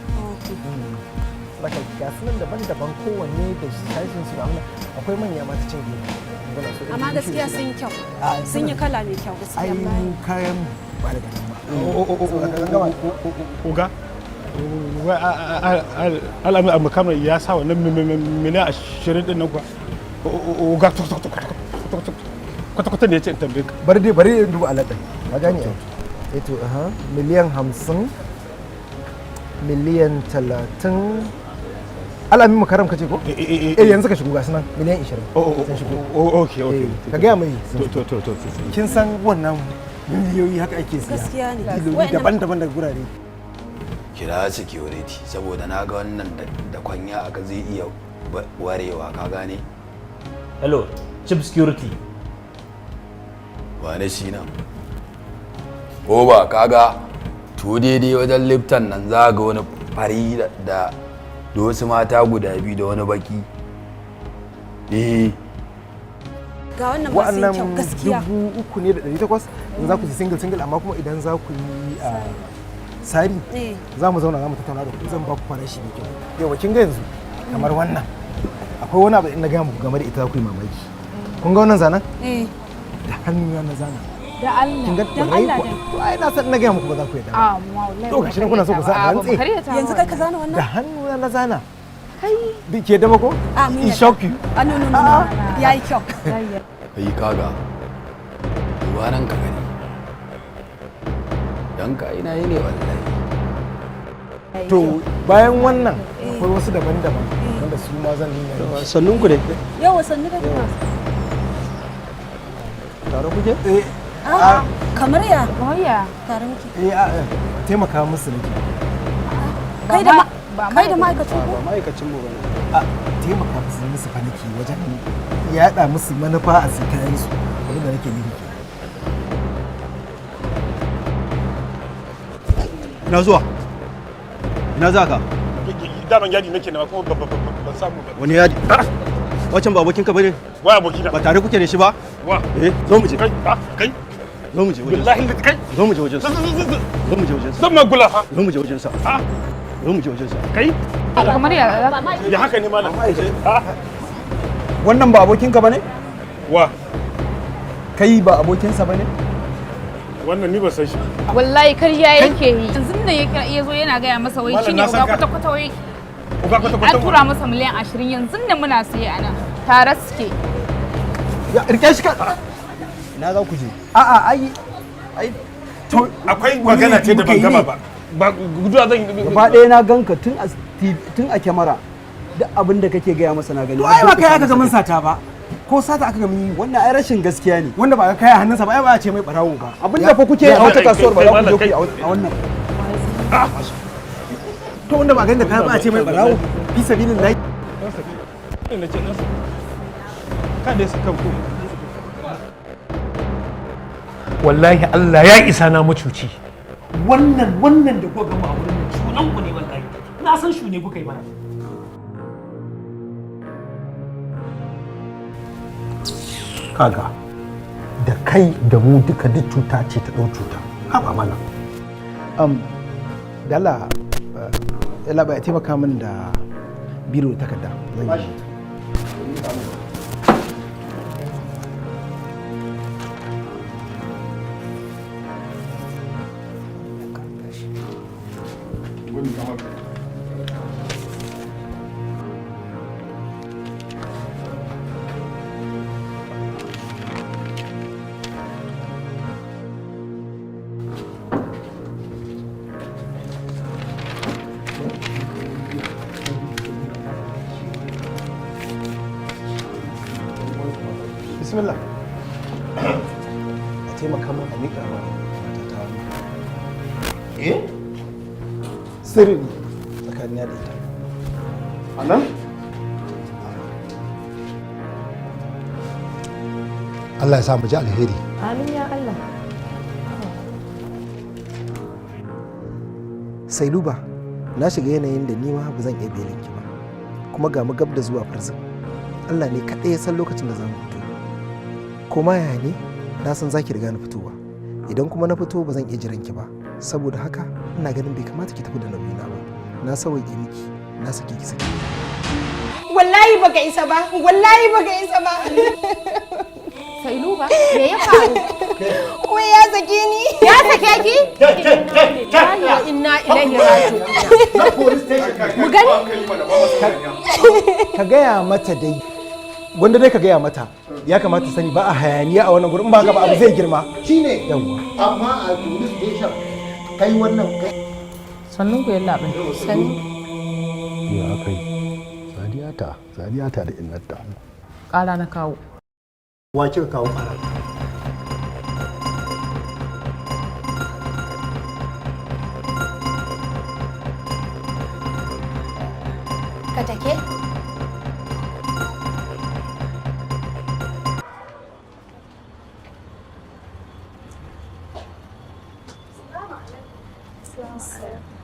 Saka ga sunan daban-daban kowanne da sashin su amma akwai manya masu cin gini. Amma gaskiya sun yi kyau. Sun yi kala mai kyau gaskiya. Ai kayan ba daga nan ba. Oga, al'amin abu kamar ya sa wannan miliyan 20 din nan kuwa. Oga, kwata-kwata ne ya ce in tambaye ka. Bari dai, bari in duba alaɗin. Ka gane ai. Eh to, aha, miliyan 50, miliyan 30. Al'amin Mukarram kace ko? Eh, yanzu ka shigo, ga sunan miliyan 20. Sun shigo. Okay, okay. Ka gaya mai. To. Kin san wannan miliyoyi haka ake siya. Gaskiya ne. Diloli daban-daban daga gurare. Kira security saboda na ga wannan da kwanya aka zai iya warewa, ka gane? Hello, chief security. Wane shi nan? Ko ba kaga to daidai wajen liftan nan za ga wani fari da wasu mata guda biyu da wani baki. Eh. Ga wannan ma sun kyau gaskiya. 3,800 in za ku yi single single, amma kuma idan za ku yi sari za mu zauna za mu tattauna da ku, zan ba ku farashi mai kyau. Yawa, kin ga yanzu kamar wannan akwai wani abu in na gaya muku game da ita za ku yi mamaki. Kun ga wannan zanen? Eh. Da hannu na zana. Da Allah. Kin ga Dan Allah. To ai na san na gaya muku ba za ku yarda. A wallahi. To gashi nan kuna so ku sa a rantse. Yanzu kai ka zana wannan? Da hannu na zana. Kai. Bi ke da ko? A mun In shock you. Ah, no no no. Yayi kyau. Kai kaga. Duba nan ka gani. Dan ka ina yi ne wallahi. To bayan wannan akwai wasu daban-daban wanda su ma zan nuna. Sannun ku dai. Yawa, sannu da kuma. Tare kuke? Eh. Kamar ya? Kamar ya? Tare muke. Eh, a taimaka musu nake. Kai da kai da ma'aikacin ku? Ba ma'aikacin mu bane. A taimaka musu musu fa nake wajen yaɗa musu manufa a kayan su. Abin da nake nufi. Ina zuwa? Ina za ka? Daman yadi nake nema kuma ban samu ba. Wani yadi? Wancan ba abokinka bane? Wa abokina? Ba tare kuke da shi ba? Wa? Eh, zo mu je. Kai, kai. Zo mu je wajen. Billahi kai. Zo mu je wajen sa. Zo mu je wajen sa. Zan ma gula fa. Zo mu je wajen sa. Zo mu je wajen sa. Kai? Kamar ya? Ya haka ne malam? Wannan ba abokinka bane? Wa? Kai ba abokinsa bane? Wannan ni ba san shi. Wallahi karya yake yi. Yanzu nan ya zo yana gaya masa wai shine uga kwata kwata wai. Uga kwata kwata. An tura masa miliyan 20 yanzu nan muna siye a nan. Tare suke. Ya rike shi ka. Ina za ku je? A'a ai ai to akwai magana ce da ban gama ba. Ba guduwa zan yi. Gaba ɗaya na ganka tun a tun a kyamara. Duk abin da kake gaya masa na gani. To ai ba kai aka ga mun sata ba. Ko sata aka ga mun yi. Wannan ai rashin gaskiya ne. Wanda ba ga kai a hannunsa ba ai ba a ce mai barawo ba. Abin da fa kuke a wata kasuwar ba za ku je ku yi a wannan. To wanda ba gani da kaya ba a ce mai barawo, fi sabilin lahi. Na ce nasa. Ka dai saka ko. Wallahi Allah ya isa na macuci. Wannan da kuka gama a wurin nan sunan ku ne wallahi. Na san shu ne kuka yi mana. Kaga da kai da mu duka duk cuta ce ta ɗau cuta. Haba mana. Dala, yalla bai taimaka min da biro da takarda. Zan yi. Bismillah. A taimaka min a miƙa wa matata wani. Eh? Sirri ne tsakanina da ita. A nan? Allah ya sa mu ji alheri. Amin ya Allah. Sailuba, na shiga yanayin da ni ma ba zan iya belin ki ba. Kuma ga mu gab da zuwa prison. Allah ne kaɗai ya san lokacin da za mu fito. Ko ma yaya ne, na san za ki riga ni fitowa. Idan kuma na fito ba zan iya jiran ki ba. Saboda haka ina ganin bai kamata ki tafi da nauyina ba. Na sauwaƙe miki, na sake ki sake. Wallahi baka isa ba, wallahi baka isa ba. Sailuba, me ya faru? Wai ya sake ni. Ya sake ki? Inna inna ilaihi raji'un. Mu gani? Ka gaya mata dai. Gwanda dai ka gaya mata. Ya kamata sani ba a hayaniya a wannan gurin, ba haka ba abu zai girma. Shine. Yawwa. Amma a police station kai wannan kai. Sannun ku yalla bai. Sannu. Ya aka yi? Sadiyata, Sadiyata da innarta. Ƙara na kawo. Wa kika kawo ƙara? Ka take?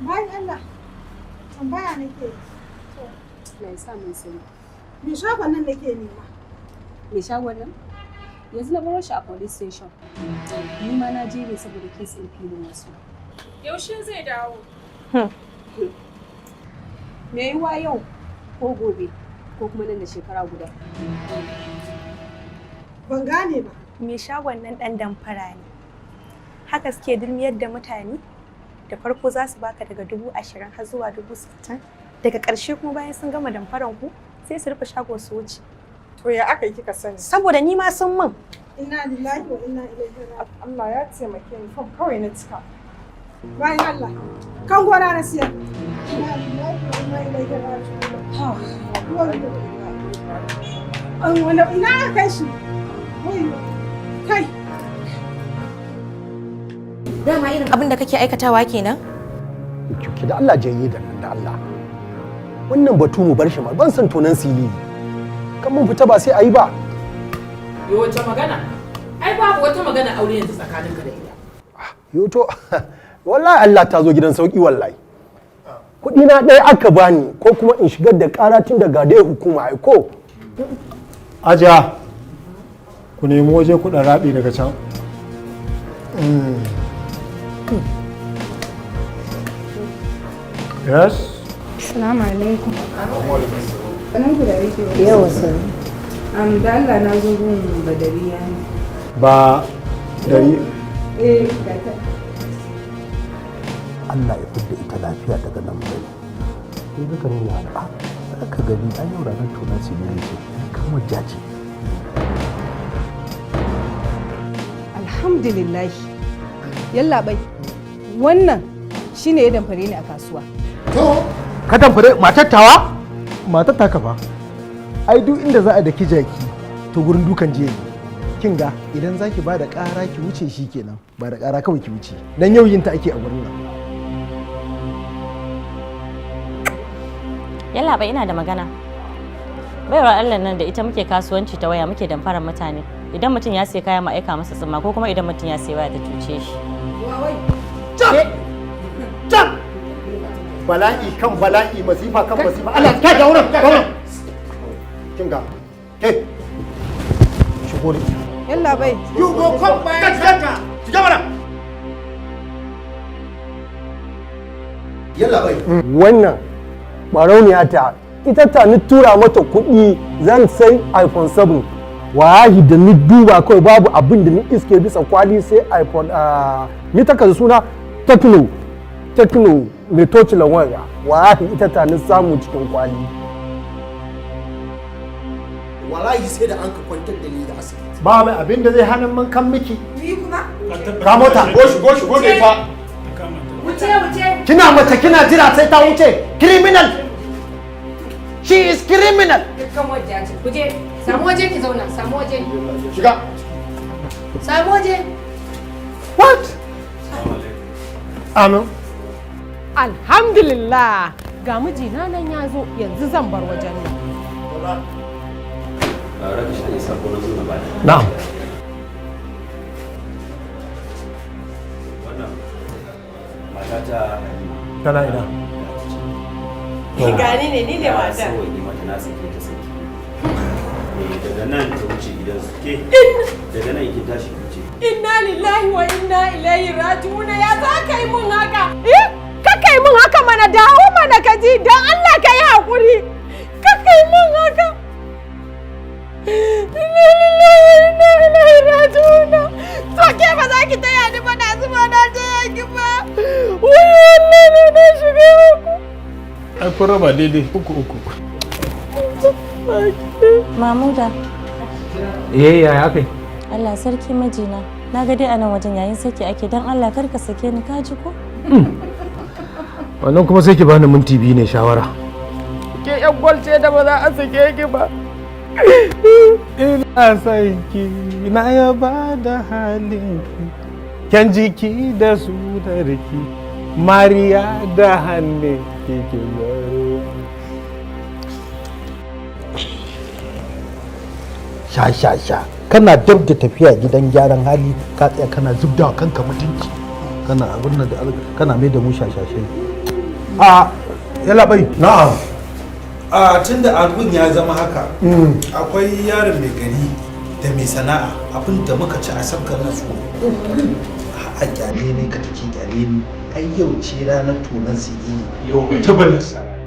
Bayan Allah, tambaya nake. Na sa mun sani. Me shagon nan nake nema? Me shagon nan? Yanzu na baro shi a police station. Ni ma na je ne saboda case ɗin filin wasu. Yaushe zai dawo? Me yiwa yau ko gobe ko kuma nan da shekara guda. Ban gane ba. Me shagon nan ɗan damfara ne. Haka suke dulmiyar da mutane. Da farko za su baka daga 20,000 har zuwa 60,000. Daga ƙarshe kuma bayan sun gama damfaran ku sai su rufe shago su wuce. To ya aka yi kika sani? Saboda ni ma sun min. Inna lillahi wa inna ilaihi raji'un. Allah ya taimake ni fam kawai na cika. Bayan Allah, kan gona na siya. Inna lillahi wa inna ilaihi raji'un. An wani ina aka kai shi? Kai. Dama irin abin da kake aikatawa kenan? Ki da Allah janye da nan da Allah. Wannan batu mu bar shi ma ban san tonan silili. Kan mun fita ba sai a yi ba. Yo wace magana? Ai babu wata magana aure yanzu tsakaninka da ita. Yo to wallahi Allah ta zo gidan sauki wallahi. Kuɗi na ɗaya aka bani ko kuma in shigar da ƙara tun daga dai hukuma ai ko. Aja, ku nemi waje ku ɗan raɓe daga can. Yes? Assalamu alaikum. Sanin ku da yake. Yawa sani. Da Allah na zo gun Badariya ne. Ba dari. Eh, ga ta. Allah ya fidda ita lafiya daga nan bai. Sai ka nuna a ka gani an yau ranar tonan silili ce kan wajja ce. Alhamdulillah. Yalla bai. Wannan shine ya damfare ni a kasuwa. To, ka damfare matar tawa? Matar taka fa. Ai duk inda za a daki jaki to gurin dukan jiya ne. Kin ga idan zaki ba da ƙara ki wuce shi kenan, ba da ƙara kawai ki wuce. Dan yau yin ta ake a gurin nan. Yallaɓai, ina da magana. Baiwar Allah nan da ita muke kasuwanci ta waya, muke damfarar mutane. Idan mutum ya siya kaya mu aika masa tsumma, ko kuma idan mutum ya siya waya ta cuce shi. Can! Bala'i kan bala'i, masifa kan masifa. Allah ka ga wurin, ga wurin. Kin ga. Ke. Shigo da ita. Yallaɓai. You go come back. Shiga mana. Yallaɓai. Wannan barauniya ta ita ta ni tura mata kuɗi zan sai iPhone 7. Wallahi da ni duba kawai, babu abin da ni iske bisa kwali sai iPhone, ni ta suna Tecno, Tecno mai tocilan waya. Wallahi ita ta ni samu cikin kwali. Wallahi sai da an ka kwantar da ni da asibiti. Ba mai abin da zai hana mun kan miki. Ni kuma? Ka mota. Goshi goshi gode fa. Wuce, wuce. Kina mace kina jira sai ta wuce. Criminal. She is criminal. Dukkan wajen ce. Kuje, samu waje ki zauna, samu waje. Shiga. Samu waje. What? Amin. Alhamdulillah, ga mijina nan ya zo, yanzu zan bar wajen nan. Na'am. Wannan matata Halima. Tana ina? Gani ne, ni ne mata. Sauwaƙe mata, na sake ta saki. Eh, daga nan ta wuce gidansu. Ke, daga nan kin tashi ki wuce. Inna lillahi wa inna ilaihi raji'un, ya za ka yi mun haka? Eh, ka kai mun haka mana, dawo mana ka ji, dan Allah ka yi hakuri. Ka kai mun haka. Inna lillahi wa inna ilaihi raji'un. To ke ba za ki taya ni ba, na zuba na taya ki ba. Wai Allah ne, na shiga uku. Ai kun raba daidai uku uku. Mamuda. Eh, yaya kai? Allah sarki mijina. Na ga dai a nan wajen yayin saki ake, dan Allah kar ka sake ni, ka ji ko? Wannan kuma sai ki bani minti 2 ne shawara. Ke yan gwal ce da ba za a sake ki ba. Ina son ki, na yaba da halin ki. Kyan jiki da sunarki, Mariya da hannun ki ki baro. Sha sha sha. Kana dab da tafiya gidan gyaran hali, ka tsaya kana zubda wa kanka mutunci. Kana abin nan da kana mai da mu shashashai. A yallaɓai. Na'am. A tunda abin ya zama haka, akwai yaron mai gari da mai sana'a, abin da muka ci a sabgar na su. A kyale ne ka take kyale ni. Ai yau ce ranar tonon sirri. Yau ta balasa.